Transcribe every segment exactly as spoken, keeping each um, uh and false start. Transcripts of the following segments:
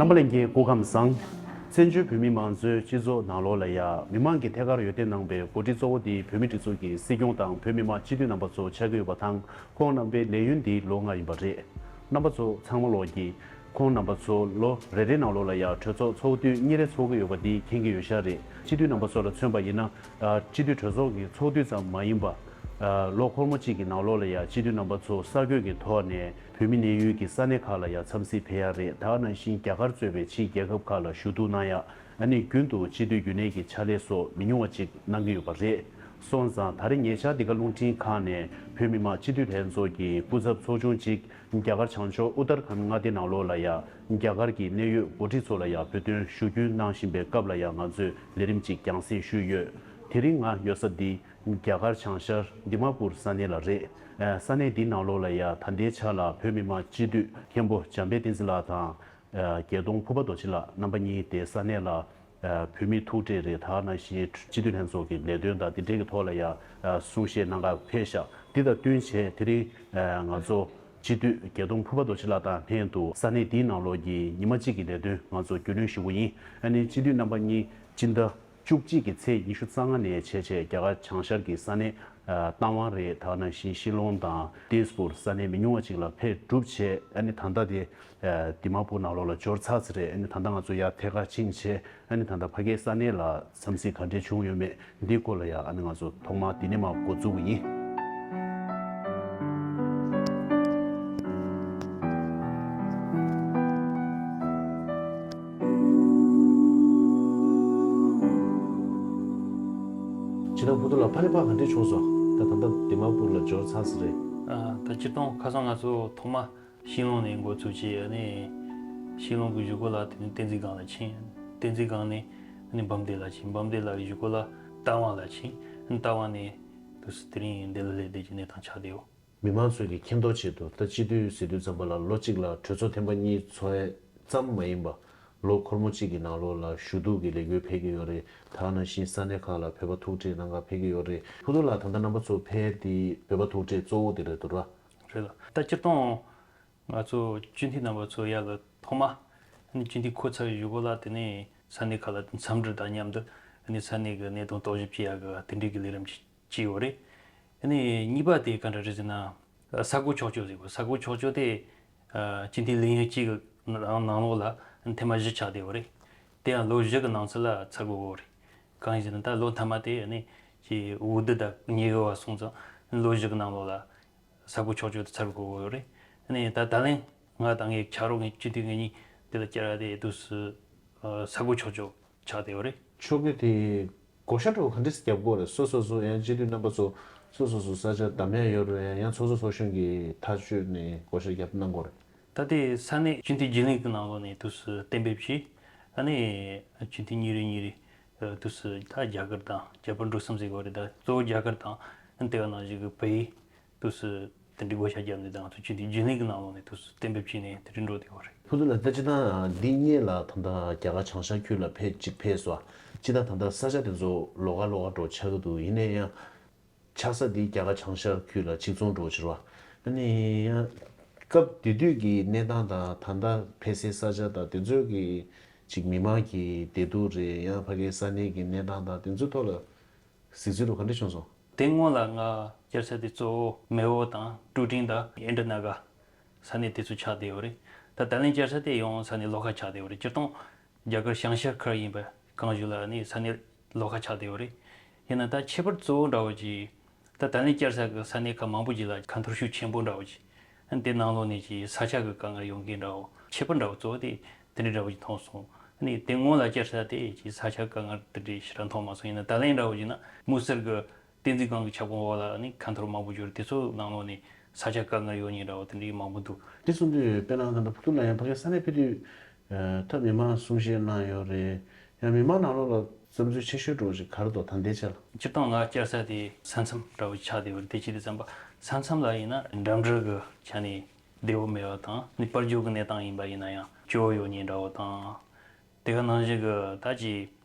རྣམ་པ་ལྷན་རྒྱས་སྐུ་ཁམས་བཟང་། བཙན་བྱོལ་བོད་མིའི་མང་གཙོའི་སྤྱི་ཚོགས་ནང་ལོགས་ལ་ཡ་མི་མང་གི་ཐད་ཀར་འོས་འདེམས་གནང་པའི་འགོ་ཁྲིད་གཙོ་བོ་དེ་བོད་མིའི་སྒྲིག་འཛུགས་ཀྱི་སྲིད་སྐྱོང་དང་བོད་མི་མང་སྤྱི་འཐུས་རྣམ་པ་ཚོ་ཆགས་ཀྱི་ཡོད་པ་དང་། ཁོང་རྣམ་པའི་ལས་ཡུན་འདི་ལོ་ལྔ་ཡིན་པ་རེད། རྣམ་པ་ཚོ་ཚང་མ་ལོག་གིས་ཁོང་རྣམ་པ་ཚོ་ལོ་རེ་རེའི་ནང་ལོགས་ལ་ཡ་གྲོས་ཚོགས་ཚོགས་དུས་གཉིས་རེ་ཚོགས་ཀྱི་ཡོད་པ་འདི་མཁྱེན་གྱི་ཡོད་ཤག་རེད། སྤྱི་འཐུས་རྣམ་པ་ཚོ་ལ་མཚོན་པ་ཡིན་ན། སྤྱི་འཐུས་གྲོས་ཚོགས་ཀྱི་ཚོགས་དུས་ཙམ་མ་ཡིན་པ། ལོ་འཁོར་མོ་གཅིག་གི་ནང་ལོགས་ལ་ཡ་སྤྱི་འཐུས་རྣམ་པ་ཚོ་གསར་འགོད་ཀྱི་ཐོག་ནས་བོད་མི་གནས་ཡུལ་གྱི་ས་གནས་ཁག་ལ་ཡ་འཚམས་གཟིགས་ཕེབས་ཡ་རེད། ད་ག་ནང་བཞིན་རྒྱ་གར་གཙོས་པའི་ཕྱིའི་རྒྱལ་ཁབ་ཁག་ལ་ཞུ་གཏུག་གནང་ཡ། ཨ་ནི་རྒྱུན་དུ་སྤྱི་འཐུས་རྒྱུན་ལས་ཀྱི་ཕྱག་ལས་སོགས་མི་ཉུང་བ་ཅིག་གནང་གི་ཡོད་པ་རེད། སོང་ཙང་ད་རེས་ཉེ་ཆར་འདི་ག་རླུང་འཕྲིན་ཁང་ནས་བོད་མི་མང་སྤྱི་འཐུས་ལྷན་ཚོགས་ཀྱི་སྐུ་ཚབ་ཚོགས་ཆུང་གཅིག་རྒྱ་གར་བྱང་ཕྱོགས་ཨུ་ཏར་ཁན་མངའ་སྡེ་ནང་ལོགས་ལ་ཡ་རྒྱ་གར་གྱི་གནད་ཡོད་འགོ་ཁྲིད་ཚོ་ལ་ཡ་བོད་དོན་ཞུ་སྐུལ་གནང་བཞིན་པའི་སྐབས་ལ་ཡ་ང་ཚོས་ལས་རིམ་གཅིག་རྒྱང་སྲིང་ཞུས་ཡོད། དེ་རིང་ང་ཡོད་ས་འདི་རྒྱ་གར་བྱང་ཤར་དི་མ་པུར་ས་གནས་ལ་རེད། ས་གནས་འདིའི་ནང་ལོགས་ལ་ཡ་ད་ལྟའི་ཆ་ལ་བོད་མི་མང་སྤྱི་འཐུས་མཁན་པོ་འཇམ་དཔལ་བསྟན་འཛིན་ལགས་དང་། རྒྱལ་གདོང་ཕུར་པ་རྡོ་རྗེ་ལགས་རྣམ་པ་གཉིས་དེ་ས་གནས་ལ་བོད་མིའི་ཐུག་འཕྲད་རེད། ད་ནང་བཞིན་སྤྱི་འཐུས་ལྷན་ཚོགས་ཀྱི་ལས་དོན་དང་དེ་འབྲེལ་གྱི་ཐོག་ལ་ཡ་གསུང་བཤད་གནང་གར་ཕེབས་ཤག་འདི་དང་བསྟུན་བྱས་དེ་རིང་ང་ཚོ་སྤྱི་འཐུས་རྒྱལ་གདོང་ཕུར་པ་རྡོ་རྗེ་ལགས་དང་ལྷན་དུ་ས་གནས་འདིའི་ནང་ལོགས་ཀྱི་ཉི་མ་གཅིག་གི་ལས་དོན་ང་ཚོ་རྒྱུས་ལོན་ཞུ་གི་ཡིན། ཨ་ནི་སྤྱི་འཐུས་རྣམ་པ་གཉིས་སྤྱི་ཟླ་བཅུ་གཅིག་གི་ཚེས་ཉི་ཤུ་རྩ་ལྔ་ནས་བྱས་བྱས་རྒྱ་གར་བྱང་ཤར་གྱི་ས་གནས་རྟ་དབང་རེད། ད་ནང་བཞིན་ཤི་ལོང་དང་དིས་པུར་ས་གནས་མི་ཉུང་བ་ཅིག་ལ་ཕེབས་གྲུབ་བྱས། ཨ་ནི་ད་ལྟ་དེ་དི་མ་པུར་ནང་ལོགས་ལ་འབྱོར་ཚར་ཚར་རེད། ཨ་ནི་ད་ལྟ་ང་ཚོ་ཡར་ཐད་ཀར་ཕྱིན་བྱས། ཨ་ནི་ད་ལྟ་ཕ་གིའི་ས་གནས་ལ་འཚམས་གཟིགས་ག་འདྲས་བྱུང་ཡོད་མེད་འདིའི་སྐོར་ལ་ཡ་ཨ་ནི་ང་ཚོ་ཐོག་མར་འདི་ནས་མར་འགོ་འཛུགས་ཀྱི་ཡིན། ཁྱེད་རང་བུ་ཐུ་ལ་ཕ་ལེ་ཕ་ག་འདྲས་བྱུང་སོང་། ད་ད་ལྟ་དི་མ་པུར་ལ་འབྱོར་ཚར་ཚར་རེད། ད་སྤྱིར་བཏང་ཁ་སང་ང་ཚོ་ཐོག་མ་ཤིང་ལོང་ནས་འགོ་ཚུགས་བྱས། ཨ་ནི་ཤིང་ལོང་གི་གཞུག་གུ་ལ་དེ་ནས་བསྟན་འཛིན་སྒང་ལ་ཕྱིན། བསྟན་འཛིན་སྒང་ནས་ཨ་ནི་འབུམ་སྡེ་ལ་ཕྱིན། འབུམ་སྡེ་ལ་གི་གཞུག་གུ་ལ་རྟ་དབང་ལ་ཕྱིན། ཨ་ནི་རྟ་དབང་ནས་དུས་སུ་དེ་རིང་འདི་ལ་སླེབས་བསྡད་ཀྱི་གནས་སྟངས་ཆགས་བསྡད་ཡོད། མི་མང་ཚོས་ཀྱི་མཁྱེན་རྟོགས་ཆེད་དུ་ད་སྤྱི་འཐུས་ཟེར་དུས་ཙམ་པ་ལ་ལོ་གཅིག་ལ་གྲོས་ཚོགས་ཐེངས་པ་གཉིས་ཚོགས་ཡས་ཙམ་མ་ཡིན་པ། ལོ་འཁོར་མོ་གཅིག་གི་ནང་ལོགས་ལ་ཞུ་གཏུག་གི་ལས་འགུལ་ཕེབས་ཀྱི་ཡོད་རེད། ད་ནང་བཞིན་ས་གནས་ཁག་ལ་བོད་པ་ཐུག་འཕྲད་གནང་གར་ཕེབས་ཀྱི་ཡོད་རེད། བུ་ཐུ་ལགས་ད་ལྟ་རྣམ་པ་ཚོ་ཕེབས་དེ་བོད་པ་ཐུག་འཕྲད་གཙོ་བོ་དེ་རེད་འདུག་ར། རེད་ལ། ད་སྤྱིར་བཏང་ང་ཚོ་སྤྱི་འཐུས་རྣམ་པ་ཚོ་ཡར་ལ་ཐོག་མ་ཨ་ནི་སྤྱི་འཐུས་འཁོད་ཚར་བའི་གཞུག་གུ་ལ་དེ་ནས་ས་གནས་ཁག་ལ་འཚམས་འདྲི་དང་མཉམ་དུ་ཨ་ནི་ས་གནས་ཀྱི་གནད་དོན་རྟོག་ཞིབ་བྱེད་ཡག་གི་དེ་འདྲའི་གི་ལས་རིམ་ཞིག་བྱས་ཡོད་རེད། ཨ་ནི་གཉིས་པ་དེ་ག་འདྲ་རེད་ཟེར་ན། ས་གོ་ཆོག་ཆོག་ཟེར་གོ། ས་གོ་ཆོག་ཆོག་དེ་སྤྱི་འཐུས་ལས་ཡུན་གཅིག་གི་ནང་ནང་ལོགས་ལ་ཐེངས་མ་བཞི་ཆགས་བསྡད་ཡོད་རེད། དེ་ཡང་ལོ་བཞི་གི་ནང་ཚུད་ལ་ཚར་དགོས་ཡོད་རེད། གང་ཡིན་ཟེར་ན་ད་ལོ་མཐའ་མ་དེ་ཨ་ནི་ཅིག་འོས་བསྡུ་དང་ཉེ་གི་བ་སོང་ཙང་ལོ་བཞི་གི་ནང་ལོགས་ལ་ས་གོ་ཆོག་ཆོག་དེ་ཚར་དགོས་ཡོད་རེད། ཨ་ནི་ད་ད་ལན་ང་དང་ངའི་ཆ་རོགས་ངའི་སྤྱི་འཐུས་ངེད་གཉིས་དེ་ལ་བཅར་བ་དེ་དུས་སུ་ས་གོ་ཆོག་ཆོག་ཆགས་བསྡད་ཡོད་རེད། ཆོག་གི་དེ་བགོ་བཤའ་འདྲ་བོ་ག་འདྲས་རྒྱབ་དགོས་རེད། སོ་སོ་སོ་ཡང་སྤྱི་འཐུས་རྣམ་པ་ཚོ་སོ་སོ་སོ་ས་ཆ་བདམས་ཡ་ཡོད་རེད། ཡང་ཚོགས་གཙོ་ཚོགས་གཞོན་གྱི་ཐག་གཅོད་ནས་བགོ་བཤའ་རྒྱབ་གནང་དགོས་རེད། ད་ལྟའི་ས་གནས་སྤྱི་འཐུས་རྒྱུན་ལས་ཀྱི་ནང་ལོགས་ནས་དུས་སུ་གཏན་འབེབས་བྱས། ཨ་ནི་སྤྱི་འཐུས་གཉིས་རེ་གཉིས་རེ་དུས་སུ་ད་རྒྱ་གར་དང་རྒྱ་བལ་འབྲུག་གསུམ་ཟེར་གྱི་ཡོད་རེད། ད་གཙོ་བོ་རྒྱ་གར་དང་ཨ་ནི་དེ་ག་ནང་བཞིན་གྱི་བལ་ཡུལ་དུས་སུ་དེ་འདྲའི་བགོ་བཤའ་བརྒྱབ་ནས་ད་ང་ཚོ་སྤྱི་འཐུས་རྒྱུན་ལས་ཀྱི་ནང་ལོགས་ནས་དུས་སུ་གཏན་འབེབས་བྱས་ནས་དེ་འདྲའི་འགྲོ་བསྡད་ཡོད་རེད། ཕུ་ཐུ་ལ་ད་ཅི་ད་འདི་སྔོན་ལ་ད་ལྟ་རྒྱ་གར་བྱང་ཤར་ཁུལ་ལ་ཕེབས་གཅིག་ཕེབས་སོང་། ཅི་ད་ད་ལྟ་ས་ཆ་དེ་ཚོ་ལོགས་ཀ་ལོགས་ཀ་འགྲོ་ཆགས་ཀྱི་འདུག་ཡིན་ན་ཡང་ཆགས་ས་འདི་རྒྱ་གར་བྱང་ཤར་ཁུལ་ལ་གཅིག་མཚུངས་འགྲོ་ཕྱིར་བ། ཨ་ནི་ཡང་སྐབས་དེ་དུས་ཀྱི་གནས་སྟངས་དང་ད་ལྟ་ཕེབས་སའི་ས་ཆ་དང་དེ་ཚོའི་གི་ཅིག་མི་མང་གི་བདེ་སྡུག་རེད། ཡང་ཕ་གིའི་ས་གནས་ཀྱི་གནས་སྟངས་དང་དེ་ཚོའི་ཐོག་ལ་གཟིགས་ཚུལ་དུ་ག་འདྲ་བྱུང་སོང་། དེ་སྔོན་ལ་ང་བཅར་ས་དེ་གཙོ་བོ་མེའོ་དང་ཀྲུའུ་ཀྲིང་དང་ཨིན་དྲ་ན་ག་ས་གནས་དེ་ཚོ་ཆགས་བསྡད་ཡོད་རེད། ད་ད་ལན་བཅར་ས་དེ་ཡང་ས་གནས་ལོགས་ཀ་ཆགས་བསྡད་ཡོད་རེད། སྤྱིར་བཏང་རྒྱ་གར་བྱང་ཤར་ཁུལ་ཡིན་པ་གང་ཞིག་ལ་ནི་ས་གནས་ལོགས་ཀ་ཆགས་བསྡད་ཡོད་རེད། ཡིན་ན་ད་ཁྱད་པར་གཙོ་བོ་འདྲ་བོ་ཅིག་ད་ད་ལན་བཅར་ས་གི་ས་གནས་ཁག་མང་པོ་ཅིག་ལ་ཁ་འཐོར་ཤུགས་ཆེན་པོ་འདྲ་བོ་ཅིག་ཨ་ནི་དེ་ནང་ལོགས་ནས་ཀྱི་ས་ཆ་གི་དཀའ་ངལ་ཡོང་གི་འདྲ་བོ། ཁྱད་པར་འདྲ་བོ་གཙོ་བོ་དེ་དེ་འདྲའི་འདྲ་བོ་ཞིག་མཐོང་སོང་། ཨ་ནི་དེ་སྔོན་ལ་བཅར་ས་དེ་ཀྱི་ས་ཆ་དཀའ་ངལ་དེ་འདྲའི་ཞེ་དྲག་མཐོང་མ་སོང་། ཡིན་ན་ད་ལན་འདྲ་བོ་ཞིག་ན་དམིགས་བསལ་གྱི་བསྟན་འཛིན་སྒང་གི་ཁྱབ་ཁོངས་འོག་ལ་ཨ་ནི་ཁ་འཐོར་མང་པོ་ཡོད་རེད། དེ་ཚོ་ནང་ལོགས་ནས་ས་ཆ་དཀའ་ངལ་ཡོད་མཁན་འདྲ་བོ་དེ་འདྲའི་མང་པོ་འདུག་དེ་གསུངས་དུས་དཔེར་ན་ད་ལྟ་ཕུ་ཐུ་ལ་ཡང་ཕ་གིའི་ས་གནས་ཕེབས་དུས་ད་མི་མང་གསུང་བཤད་གནང་ཡོད་རེད། ཡང་མི་མང་ནང་ལོགས་ལ་བསམ་ཚུལ་ཆེ་ཤོས་འདྲ་བོ་ཞིག་ག་རེ་འདུག་ད་ལྟའི་ཆ་ལ། སྤྱིར་བཏང་ང་བཅར་ས་དེ་ས་མཚམས་འདྲ་བོ་ཆགས་བསྡད་ཡོད་རེད། དེ་ཅི་སྟེ་བསམ་པ་ས་མཚམས་ལ་ཡིན་ན་འགྲིམ་འགྲུལ་གྱི་ཆ་ནས་བདེ་བོ་མེད་པ་དང་ནི་དཔལ་འབྱོར་གྱི་གནས་སྟངས་ཡིན་པ་ཡིན་ན་ཡང་སྐྱོ་བོ་ཡོད་མཁན་འདྲ་བོ་དང་། དེ་ག་ནང་བཞིན་གྱི་ད་ཅི་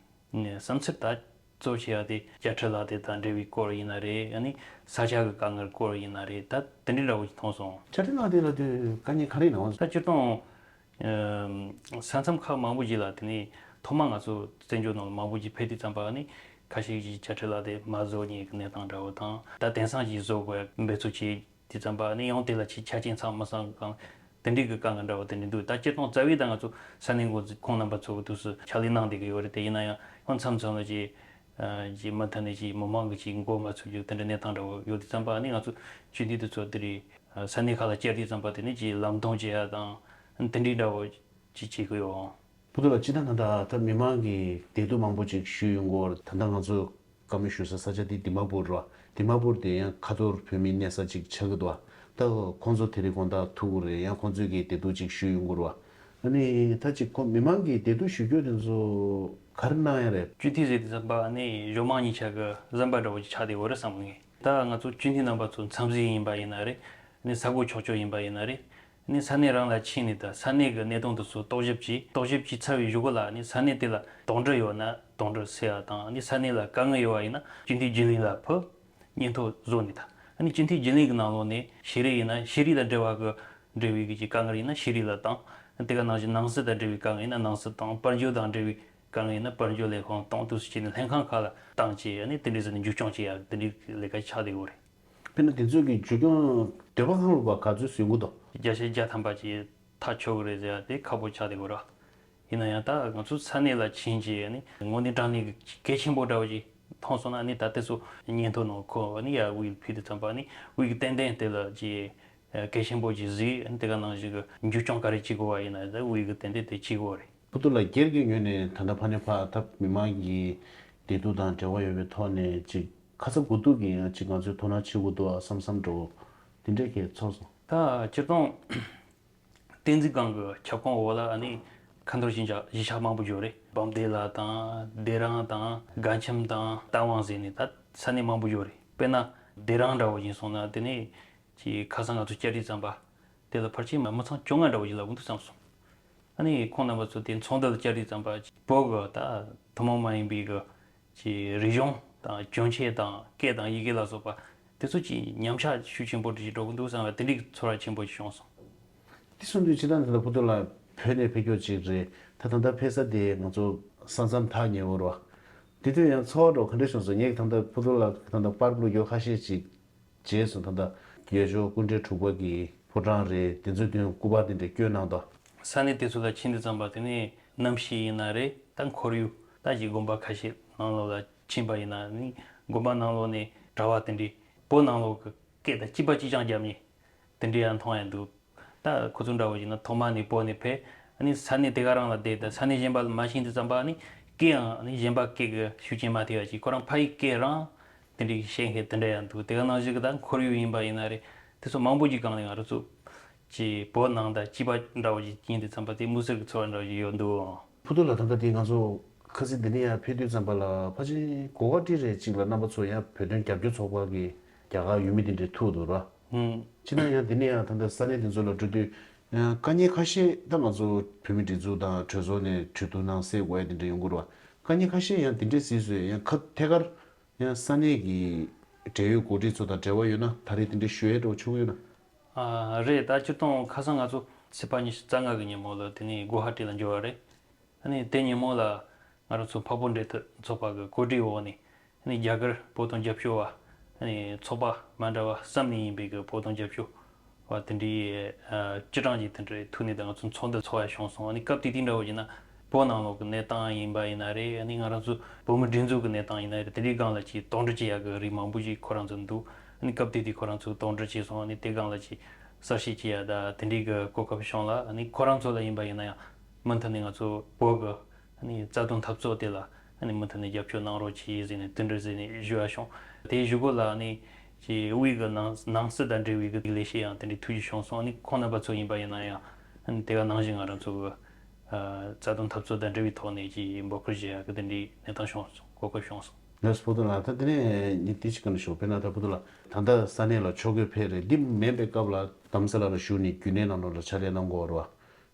བསམ་ཚུལ་ད་གཙོ་ཆེ་བ་དེ་དཔྱ་ཁྲལ་ལག་དེབ་དང་འབྲེལ་བའི་སྐོར་ཡིན་ན་རེད། ཨ་ནི་ས་ཆ་གི་དཀའ་ངལ་སྐོར་ཡིན་ན་རེད། ད་དེ་འདྲའི་འདྲ་བོ་ཞིག་མཐོང་སོང་། དཔྱ་ཁྲལ་ལག་དེབ་ལ་དེ་དཀའ་ངལ་ག་རེ་ཡིན་ནམ། ད་སྤྱིར་བཏང་ ཨ་ས་མཚམས་ཁག་མང་པོ་ཞིག་ལ་དེ་ནས་ཐོག་མ་ང་ཚོ་བཙན་བྱོལ་ནང་ལ་མང་པོ་ཞིག་ཕེབས་དུས་ཙམ་པ་ནི་ཁ་ཤས་ཀྱིས་དཔྱ་ཁྲལ་ལ་དེ་མ་བཟོ་མཁན་གྱི་གནས་སྟངས་འདྲ་བོ་དང་། ད་དེང་སང་ཞིག་བཟོ་དགོས་འབད་རྩོལ་བྱེད་དུས་ཙམ་པ་ནི་ཡང་དེ་ལ་ཆེས་ཆ་རྐྱེན་ཚང་མ་ཚང་གང་དེ་འདྲའི་གི་དཀའ་ངལ་འདྲ་བོ་དེ་འདྲ་འདུག་ད་སྤྱིར་བཏང་རྩ་བའི་ད་ང་ཚོ་ས་གནས་འགོ་འཛིན་ཁོང་རྣམ་པ་ཚོ་གི་དུས་སུ་ཕྱག་ལས་གནང་བསྡད་ཀྱི་ཡོད་རེད་དེ། ཡིན་ན་ཡང་ཡང་མཚམས་མཚམས་ལ་ཅིག་ཨ་ཅིག་མུ་མཐུད་ནས་ཅིག་མི་མང་གི་ཅིག་མགོ་མ་ཚོས་རྒྱུ་དེ་འདྲ་གནས་སྟངས་འདྲ་བོ་ཡོད་དུས་ཙམ་པ་ནི་ང་ཚོ་སྤྱི་འཐུས་དེ་ཚོ་དེ་རིང་ས་གནས་ཁག་ལ་བཅར་དུས་ཙམ་པ་དེ་ནི་ཅིག་ལམ་སྟོན་བྱེད་ཡ་དང་དེ་འདྲའི་འདྲ་བོ་ཅིག་བྱེད་ཀྱི་ཡོད། ཕུ་ཐུ་ལགས། སྤྱིར་བཏང་ད་ལྟ་ད་མི་མང་གི་བདེ་སྡུག་མང་པོ་ཅིག་ཞུས་ཡོང་གི་ཡོད་རེད། ད་ལྟ་ང་ཚོ་བཀའ་མོལ་ཞུ་ས་ས་ཆ་དེ་དི་མ་པུར་རེད་བ། དི་མ་པུར་དེ་ཡང་ཁ་ཐོར་བོད་མིའི་གནས་ས་ཅིག་ཆགས་ཀྱི་འདུག་བ། ད་ཁོང་ཚོ་དེ་རིང་དགོང་དག་ཐུག་གི་རེད། ཡང་ཁོང་ཚོས་ཀྱི་བདེ་སྡུག་ཅིག་ཞུས་ཡོང་གི་རེད་བ། ཨ་ནི་ད་ཅིག་ཁོ་མི་མང་གི་བདེ་སྡུག་ཞུ་རྒྱུ་དེ་ཚོ་ག་རེ་གནང་ཡ་རེད། སྤྱི་འཐུས་ཟེར་དུས་ཙམ་པ་ནི་གཞུང་མང་གཉིས་ཆ་གི་ཟམ་པ་འདྲ་བོ་ཅིག་ཆགས་བསྡད་ཡོད་རེད་བསམ་གི། ད་ང་ཚོ་སྤྱི་འཐུས་རྣམ་པ་ཚོ་འཚམས་གཟིགས་ཡིན་པ་ཡིན་ན་རེད། ནི་ས་གོ་ཆོག་ཆོག་ཡིན་པ་ཡིན་ན་རེད། ནི་ས་གནས་རང་ལ་ཕྱིན་ནས་ད་ས་གནས་ཀྱི་གནད་དོན་དེ་ཚོ་རྟོག་ཞིབ་བྱས། རྟོག་ཞིབ་བྱས་ཚར་བའི་གཞུག་གུ་ལ་ནི་ས་གནས་དེ་ལ་དོགས་འདྲི་ཡོད་ན་དོགས་འདྲི་སེལ་བ་དང་། ནི་ས་གནས་ལ་དཀའ་ངལ་ཡོད་པ་ཡིན་ན་སྤྱི་འཐུས་རྒྱུན་ལས་ལ་ཕུལ། སྙན་ཐོ་བཟོ་ནས་ད་ནི་སྤྱི་འཐུས་རྒྱུན་ལས་ཀྱི་ནང་ལོགས་ནས་ཤེས་རིག་ཡིན་ན་ཤེས་རིག་དང་འབྲེལ་བ་གི་འབྲེལ་བའི་གི་དཀའ་ངལ་ཡིན་ན་ཤེས་རིག་ལ་བཏང་། དེ་ག་ནང་བཞིན་ནང་སྲིད་དང་འབྲེལ་བའི་དཀའ་ངལ་ཡིན་ན་ནང་སྲིད་བཏང་། དཔལ་འབྱོར་དང་འབྲེལ་བའི་དཀའ་ངལ་ཡིན་ན་དཔལ་འབྱོར་ལས་ཁུངས་བཏང་དུས་སུ་བྱས་ནས་ལྷན་ཁང་ཁག་ལ་བཏང་བྱས། ནི་དེ་འདྲའི་ཟེར་ནས་མཇུག་སྐྱོང་བྱེད་ཡ་དེ་འདྲའི་ལས་ཀ་ཆགས་བསྡད་ཡོད་རེད། དཔེར་ན་དེ་ཚོའི་གི་བཅོས་སྐྱོང་འདོད་པ་ཁེངས་ལུགས་པ་ག་ཚོད་བཟོ་གི་འདུག་བརྒྱ་ཆ་བརྒྱ་ཐམ་པ་ཅིག་ཐག་ཆོད་གི་རེད་ཟེར་ཡ་དེ་ཁག་པོ་ཆགས་བསྡད་ཡོད་རེད། ཡིན་ན་ཡང་ད་ང་ཚོ་ས་གནས་ལ་ཕྱིན་རྗེས་ནི་དངོས་གནས་དྲང་གནས་ཀྱི་གལ་ཆེན་པོ་འདྲ་བོ་ཅིག་མཐོང་སོང་ན་ནི་ད་དེ་ཚོ་སྙན་ཐོ་ནང་འཁོད་ནི་ཡར་དབུས་ལ་ཕུལ་དུས་ཙམ་པ་ནི་དབུས་ཀྱི་ཏན་ཏན་དེ་ལ་ཅིག་གལ་ཆེན་པོ་ཅིག་གཟིགས། དེ་ག་ནང་བཞིན་གྱི་མཇུག་སྐྱོང་ག་རེ་བྱེད་དགོས་པ་ཡིན་ན་ད་དབུས་ཀྱི་ཏན་ཏན་དེ་བྱེད་དགོས་པ་རེད། ཕུ་ཐུ་ལགས། སྒེར་གྱི་ངོས་ནས་ད་ལྟ་ཕ་ནས་ཕར་ད་མི་མང་གི་བདེ་སྡུག་དང་འབྲེལ་བ་ཡོད་པའི་ཐོག་ནས་ཅིག་ཁ་ཚ་དགོས་གཏུགས་ཀྱི་ཡང་ཅིག་ང་ཚོས་དོ་སྣང་བྱེད་དགོས་འདུག་བསམ་བསམ་འདྲ་བོ་དེ་འདྲས་ཀྱི་ཚོར་སོང་། ད་སྤྱིར་བཏང་བསྟན་འཛིན་སྒང་གི་ཁྱབ་ཁོངས་འོག་ལ་ཨ་ནི་ཁ་འཐོར་གཞིས་ཆགས་གཞིས་ཆགས་མང་པོ་ཡོད་རེད། བམ་སྡེ་ལ་དང་སྡེ་རང་དང་དགའ་འཆམ་དང་རྟ་དབང་ཟེར་ནས་ད་ས་གནས་མང་པོ་ཡོད་རེད། དཔེར་ན་སྡེ་རང་འདྲ་བོ་ཡིན་སོང་ན་དེ་ནས་ཀྱི་ཁ་སང་ང་ཚོ་བཅར་དུས་ཙམ་པ་དེ་ལ་ཕལ་ཆེར་མི་ཚང་བཅོ་ལྔ་འདྲ་བོ་ཞིག་ལ་འོང་འདུག་བསམ་སོང་། ཨ་ནི་ཁོང་རྣམ་པ་ཚོ་དེ་ཚོགས་འདུ་ལ་བཅར་དུས་ཙམ་པ་བོད་གི་ད་ཐུན་མོང་མ་ཡིན་པའི་གི་ཀྱི་རིག་གཞུང་དང་གྱོན་ཆས་དང་སྐད་དང་ཡི་གེ་ལ་སོགས་པ་དེ་ཚོ་ཀྱི་ཉམས་ཆག་ཤུགས་ཆེན་པོ་ཞིག་འགྲོ་གི་འདུག་བསམ་པ་དེ་འདྲའི་ཚོར་བ་ཆེན་པོ་ཞིག་བྱུང་སོང་། དེ་སོང་དུས་ཕྱི་ཟླ་འདི་ལ་ཕུ་ཐུ་ལགས་བོད་ནས་ཕེབས་རྒྱུ་ཅིག་རེད། ད་ད་ལྟ་ཕེབས་ས་དེ་ང་ཚོ་ས་མཚམས་ཐག་ཉེ་བོ་རེད་བ། དེ་དུས་ཡང་ཚོར་བ་འདྲ་བོ་ག་འདྲ་བྱུང་སོང་། ངས་ད་ལྟ་ཕུ་ཐུ་ལགས་ད་ལྟ་པར་བླུག་རྒྱུ་ཁ་ཤས་ཅིག་བྱས་སོང་། ད་ལྟ་རྒྱལ་མཆོག་སྐུ་ཕྲེང་དྲུག་པ་གི་ཕོ་བྲང་རེད། དེ་ཚོའི་སྟེང་སྐུ་པར་དེ་འདྲ་བསྐྱོན་གནང་འདུག་ས་གནས་དེ་ཚོ་ལ་ཕྱིན་དུས་ཙམ་པ་དེ་ནས་གནམ་གཤིས་ཡིན་ན་རེད། ད་ཁོར་ཡུག་ད་ཅིག་དགོན་པ་ཁ་ཤས་ནང་ལོགས་ལ་ཕྱིན་པ་ཡིན་ན་ནི་དགོན་པ་ནང་ལོགས་ནས་གྲྭ་པ་དེ་འདྲས་བོད་ནང་ལོགས་ཀྱི་སྐད་དང་གཅིག་པ་གཅིག་རྐྱང་རྒྱབ་ནས་དེ་འདྲས་ཡང་མཐོང་ཡང་འདུག་ད་ཁོ་ཚོ་འདྲ་བོ་ཡིན་ན་ཐོག་མ་ནས་བོད་ནས་ཕེབས། ཨ་ནི་ས་གནས་དེ་ག་རང་ལ་བསྡད། ད་ས་གནས་གཞན་པ་ལ་མ་ཕྱིན་དུས་ཙམ་པ་ཨ་ནི་སྐད་ཡང་ཨ་ནི་གཞན་པ་སྐད་ཀྱི་ཤུགས་རྐྱེན་མ་ཐེབས་པ་ཅིག་ཁོ་རང་ཕ་ཡི་སྐད་རང་དེ་འདྲའི་བཤད་མཁན་དེ་འདྲ་ཡང་འདུག་དེ་ག་ནང་བཞིན་གྱི་ད་ཁོར་ཡུག་ཡིན་པ་ཡིན་ན་རེད། དེ་ཚོ་མང་པོ་ཅིག་སྒང་ནས་ང་རང་ཚོ་ཅིག་བོད་ནང་དང་གཅིག་པ་འདྲ་བོ་ཅིག་ཡིན་དུས་ཙམ་པ་དེ་མི་སེར་གྱི་ཚོར་བ་འདྲ་བོ་ཅིག་ཡོད་འདུག་ཕུ་ཐུ་ལགས། ད་ལྟ་དེ་ང་ཚོ་ཁ་སང་འདི་ནས་ཡར་ཕེབས་དུས་ཙམ་པ་ལ་ཕལ་ཆེར་གོ་སྐབས་རེ་ཅིག་ལ་རྣམ་པ་ཚོ་ཡང་བོད་དོན་རྒྱབ་སྐྱོར་ཚོགས་པ་གི་རྒྱ་གར་ཡུལ་མི་དེ་འདྲས་ཐུག་འདུག་ར། ཧུམ། ཅི་ན་ཡང་དེ་ནས་ཡང་ད་ལྟ་ས་གནས་དེ་ཚོ་ལ་འགྲོ་དུས་ཡང་དཀའ་ངལ་ཁ་ཤས་ད་ང་ཚོ་བོད་མི་སྒྲིག་འཛུགས་དང་གྲོས་ཚོགས་ནས་གྲོས་བསྡུར་གནང་སེལ་དགོས་ཡ་དེ་འདྲས་ཡོང་གི་རེད་བ། དཀའ་ངལ་ཁ་ཤས་ཡང་དེ་འདྲས་སེལ་སོང་། ཡང་ཁ་ཐད་ཀར་ཡང་ས་གནས་ཀྱི་འབྲེལ་ཡོད་འགོ་ཁྲིད་ཚོ་དང་འབྲེལ་བ་ཡོད་ན་ད་རེས་དེ་འདྲས་ཞུ་ཡས་འདྲ་བོ་བྱུང་ཡོད་ན། ཨ་རེད། ད་སྤྱིར་བཏང་ཁ་སང་ང་ཚོ་ཚེས་པ་ཉི་ཤུ་རྩ་ལྔ་གི་ཉིན་མོ་ལ་དེ་ནས་གུ་ཧ་ཊི་ལ་འབྱོར་བ་རེད། ཨ་ནི་དེ་ཉིན་མོ་ལ་ང་རང་ཚོ་འཕགས་བོད་འབྲེལ་མཐུད་ཚོགས་པ་གི་གོ་སྒྲིག་འོག་ནས་ཨ་ནི་རྒྱ་གར་བོད་དོན་རྒྱབ་སྐྱོར་བ་ཨ་ནི་ཚོགས་པ་མ་འདྲ་བ་གསུམ་ནས་ཡིན་པའི་གི་བོད་དོན་རྒྱབ་སྐྱོར་བ་དེ་འདྲའི་ཨ་སྤྱི་གྲངས་ཀྱི་དེ་འདྲའི་ཐུག་ནས་ད་ང་ཚོ་ཚོགས་འདུ་ཚོགས་ཡ་བྱུང་སོང་། ཨ་ནི་སྐབས་དེ་དུས་འདྲ་བོ་ཡིན་ན་བོད་ནང་ལོགས་ཀྱི་གནས་སྟངས་ཡིན་པ་ཡིན་ན་རེད། ཨ་ནི་ང་རང་ཚོ་བོད་མི་སྒྲིག་འཛུགས་ཀྱི་གནས་སྟངས་ཡིན་ན་རེད། དེ་འདྲའི་སྒང་ལ་ཅིག་དོགས་འདྲི་བྱེད་ཡ་གི་རིགས་མང་པོ་ཞིག་ཁོ་རང་ཚོ་འདུག་ཨ་ནི་སྐབས་དེ་དུས་ཁོ་རང་ཚོ་དོགས་འདྲི་བྱས་སོང་། ཨ་ནི་དེ་སྒང་ལ་ཅིག་གསལ་བཤད་བྱེད་ཡ་ད་དེ་འདྲའི་གི་གོ་སྐབས་བྱུང་ལ། ཨ་ནི་ཁོ་རང་ཚོ་ལ་ཡིན་པ་ཡིན་ན་ཡང་མུ་མཐུད་ནས་ང་ཚོ་བོད་གི་ཨ་ནི་རྩ་དོན་འཐབ་རྩོད་དེ་ལ་ཨ་ནི་མུ་མཐུད་ནས་རྒྱབ་སྐྱོར་གནང་རོགས་གྱིས་ཟེར་ནས་དེ་འདྲ་ཟེར་ནས་ཞུ་བ་བྱུང་། དེའི་གཞུག་གུ་ལ་ཨ་ནི་ཅིག་དབུས་གི་ནང་ནང་སྲིད་དང་འབྲེལ་བའི་གི་ལས་བྱེད་ཡང་དེ་འདྲའི་ཐུགས་རྗེ་བྱུང་སོང་། ཨ་ནི་ཁོང་རྣམ་པ་ཚོ་ཡིན་པ་ཡིན་ན་ཡང་ཨ་ནི་དེ་ག་ནང་བཞིན་ང་རང་ཚོ་གི་ཨ་རྩ་དོན་འཐབ་རྩོད་དང་འབྲེལ་བའི་ཐོག་ནས་ཀྱི་འབོད་སྐུལ་བྱེད་ཡག་གི་དེ་འདྲའི་གནས་སྟངས་བྱུང་སོང་། གོ་སྐབས་བྱུང་སོང་། ལགས་སོ། ཕུ་ཐུ་ལགས། ད་དེ་ནས་ངས་དེ་ཅིག་བཀའ་འདྲི་ཞུ། དཔེར་ན་ད་ཕུ་ཐུ་ལགས་ད་ལྟ་ས་གནས་ལ་ཕྱོགས་འགོས་ཕེབས་རེད། འདི་མིན་པའི་སྐབས་ལ་རྡ་རམ་ས་ལ་ལ་བཞུགས་ནས་རྒྱུན་ལས་ནང་ལོགས་ལ་ཕྱག་ལས་གནང་དགོས་རེད་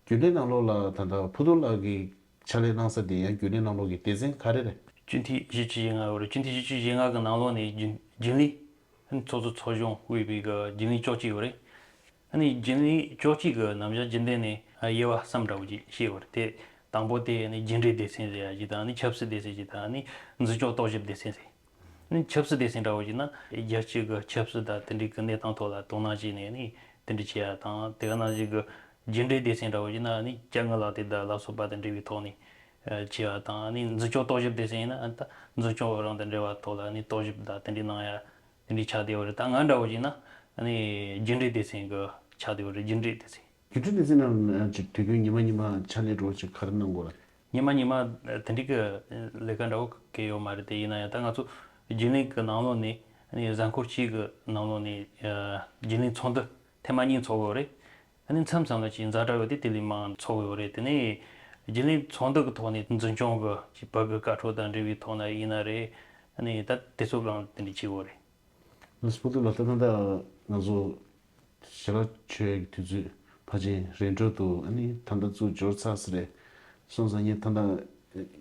བ། རྒྱུན་ལས་ནང་ལོགས་ལ་ད་ལྟ་ཕུ་ཐུ་ལགས་ཀྱིས་ཕྱག་ལས་གནང་ས་དེ་ཡང་རྒྱུན་ལས་ནང་ལོགས་ཀྱི་སྡེ་ཚན་ག་རེ་རེད། སྤྱི་འཐུས་བཞི་བཅུ་ཞེ་ལྔ་ཡོད་རེད། སྤྱི་འཐུས་བཞི་བཅུ་ཞེ་ལྔ་གི་ནང་ལོགས་ནས་རྒྱུན་རྒྱུན་ལས་ཚོགས་གཙོ་ཚོགས་གཞོན་དབུས་པའི་གི་རྒྱུན་ལས་བཅུ་གཅིག་ཡོད་རེད། ཨ་ནི་རྒྱུན་ལས་བཅུ་གཅིག་གི་རྣམ་གཞག་རྒྱུན་ལྡན་ནས་ དབྱེ་བ་གསུམ་འདྲ་བོ་ཅིག་ཕྱེ་ཡོད་རེད། དེ་དང་པོ་དེ་ནི་རྒྱུ་འབྲས་སྡེ་ཚན་ཟེར་ཡ་ཅིག་དང་ནི་ཆབ་སྲིད་སྡེ་ཚན་ཅིག་དང་ནི་འཛིན་སྐྱོང་རྟོག་ཞིབ་སྡེ་ཚན་ཟེར། ནི་ཆབ་སྲིད་སྡེ་ཚན་འདྲ་བོ་ཅིག་ན་རྒྱལ་སྤྱི་གི་ཆབ་སྲིད་དང་དེ་འདྲའི་གི་གནས་སྟངས་ཐོག་ལ་དོ་སྣང་བྱས་ནས་ནི་དེ་འདྲ་བྱེད་ཡ་དང་། དེ་ག་ནང་བཞིན་གི་རྒྱུ་འབྲས་སྡེ་ཚན་འདྲ་བོ་ཅིག་ན་ནི་དཔྱ་དངུལ་ལག་དེབ་དང་ལ་སོགས་པ་དང་འབྲེལ་བའི་ཐོག་ནས་བྱེད་ཡ་དང་། ནི་འཛིན་སྐྱོང་རྟོག་ཞིབ་སྡེ་ཚན་ཡིན་ན་ད་འཛིན་སྐྱོང་རང་དང་འབྲེལ་བ་ཐོག་ལ་ནི་རྟོག་ཞིབ་དང་དེ་འདྲའི་གནང་ཡ་དེ་འདྲའི་ཆགས་བསྡད་ཡོད་རེད། ད་ང་འདྲ་བོ་ཅིག་ན་ནི་རྒྱུ་འབྲས་སྡེ་ཚན་གི་ཆགས་བསྡད་ཡོད་རེད། རྒྱུ་འབྲས་སྡེ་ཚན། རྒྱུ་འབྲས་སྡེ་ཚན་ནང་ཅིག་དུས་རྒྱུན་ཉི་མ་ཉི་མ་ཕྱག་ལས་འགྲོ་ཅིག་ག་རེ་གནང་དགོས་རེད། ཉི་མ་ཉི་མ་དེ་འདྲའི་གི་ལས་ཀ་འདྲ་བོ་གང་ཡང་ཡོད་མ་རེད། དེ་ཡིན་ན་ཡང་ད་ང་ཚོ་རྒྱུན་ལས་ཀྱི་ནང་ལོགས་ནས་ནི་གཟའ་འཁོར་གཅིག་གི་ནང་ལོགས་ནས་རྒྱུན་ལས་ཚོགས་འདུ་ཐེངས་མ་གཉིས་ཚོགས་ཡོད་རེད། ཨ་ནི་མཚམས་མཚམས་ལ་ཅིག་ཛ་དྲག་ཡོད་དུས་དེ་ལས་མང་ཚོགས་ཡོད་རེད། དེ་ནས་རྒྱུན་ལས་ཚོགས་འདུ་གི་ཐོག་ནས་འཛིན་སྐྱོང་གི་ཅིག་བོད་ཀྱི་བཀའ་འཁྲོལ་དང་འབྲེལ་བའི་ཐོག་ན་ཡིན་ན་རེད། ཨ་ནི་ད་དེ་ཚོ་ལའང་དེ་འདྲ་བྱེད་ཡོད་རེད། ལགས་སོ། སྤོ་ཏོ་ལགས། ད་ད་ལྟ་ང་ཚོ་ཞལ་ལག་མཆོད་ཡག་གི་དུས་ཚོད་ཕལ་ཆེར་རན་འགྲོ་འདུག་ཨ་ནི་ད་ལྟ་ཚུར་འབྱོར་ཚར་ས་རེད། སོང་ཙང་ངས་ད་ལྟ་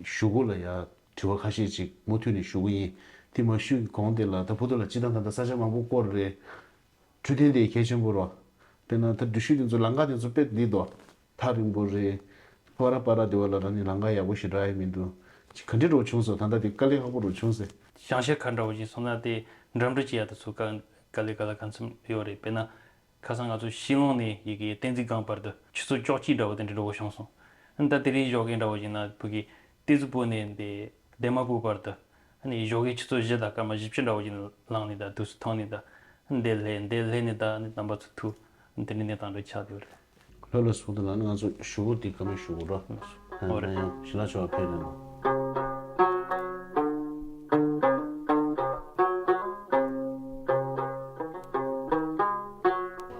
གཞུག་གུ་ལ་ཡ་དྲི་བ་ཁ་ཤས་ཅིག་མུ་མཐུད་ནས་ཞུ་གི་ཡིན། དེ་མ་ཞུས་གོང་དེ་ལ་ད་སྤོ་ཏོ་ལགས་སྤྱིར་བཏང་ད་ལྟ་ས་ཆ་མང་པོ་སྐོར་རེད། འཕྲོད་བསྟེན་དེ་གལ་ཆེན་པོ་རེད། དཔེར་ན་ད་འགྲུལ་བཞུད་དེ་ཚོ་ལམ་ཁ་དེ་ཚོ་དཔེ་འདི་འདུག་ཐག་རིང་པོ་རེད། སྤ་ར་སྤ་ར་དེ་བ་ལ་ར་ནི་ལམ་ཁ་ཡག་པོ་ཞིག་རག་ཡ་མི་འདུག་ཅིག་ག་འདྲ་རུ་བྱུང་སོང་། ད་ལྟ་དེ་དཀའ་ལས་ཁག་པོ་རུ་བྱུང་ཟེར། བྱང་ཤར་ཁ་འདྲ་བོ་ཞིག་སོང་ན་དེ་འགྲིམ་འགྲུལ་བྱེད་ཡ་དེ་ཚོ་དཀའ་དཀའ་ལས་ག་ལ་གང་འཚམ་ཡོད་རེད། དཔེར་ན་ཁ་སང་ང་ཚོ་ཤི་ལོང་ནས་ཡི་གེ་བསྟན་འཛིན་སྒང་བར་དུ་ཆུ་ཚོད་བཅུ་གཅིག་འདྲ་བོ་དེ་འདྲ་འགྲོ་དགོས་བྱུང་སོང་། ད་དེ་རིང་ཞོགས་ཀས་འདྲ་བོ་ཞིག་ན་བོད་ཀྱི་ཏི་ཛི་པུ་ནས་འདི་དེ་མ་པུར་བར་དུ་ཨ་ནི་ཞོགས་ཀས་ཆུ་ཚོད་བཞི་དང་སྐར་མ་བཞི་བཅུ་འདྲ་བོ་ཞིག་ལངས་ནས་ད་དུས་སུ་ཐོན་ནས་ད་འདི་སླེབས་འདི་སླེབས་ནས་ད་ཨ་ནི་རྣམ་པ་ཚོ་ཐུག་འདི་འདྲ་གནས་སྟངས་འདྲ་ཆགས་ཡོད་རེད། ལྷོད་ལྷོད་སོང་དུས་ལ་ནི་ང་ཚོ་ཞུ་སྒོ་འདི་བཀའ་མོལ་ཞུ་དགོས་རོགས། ཨོ་རེད། ཡང་ཞི་ལ་ཆོག་ཕེབས་རེད།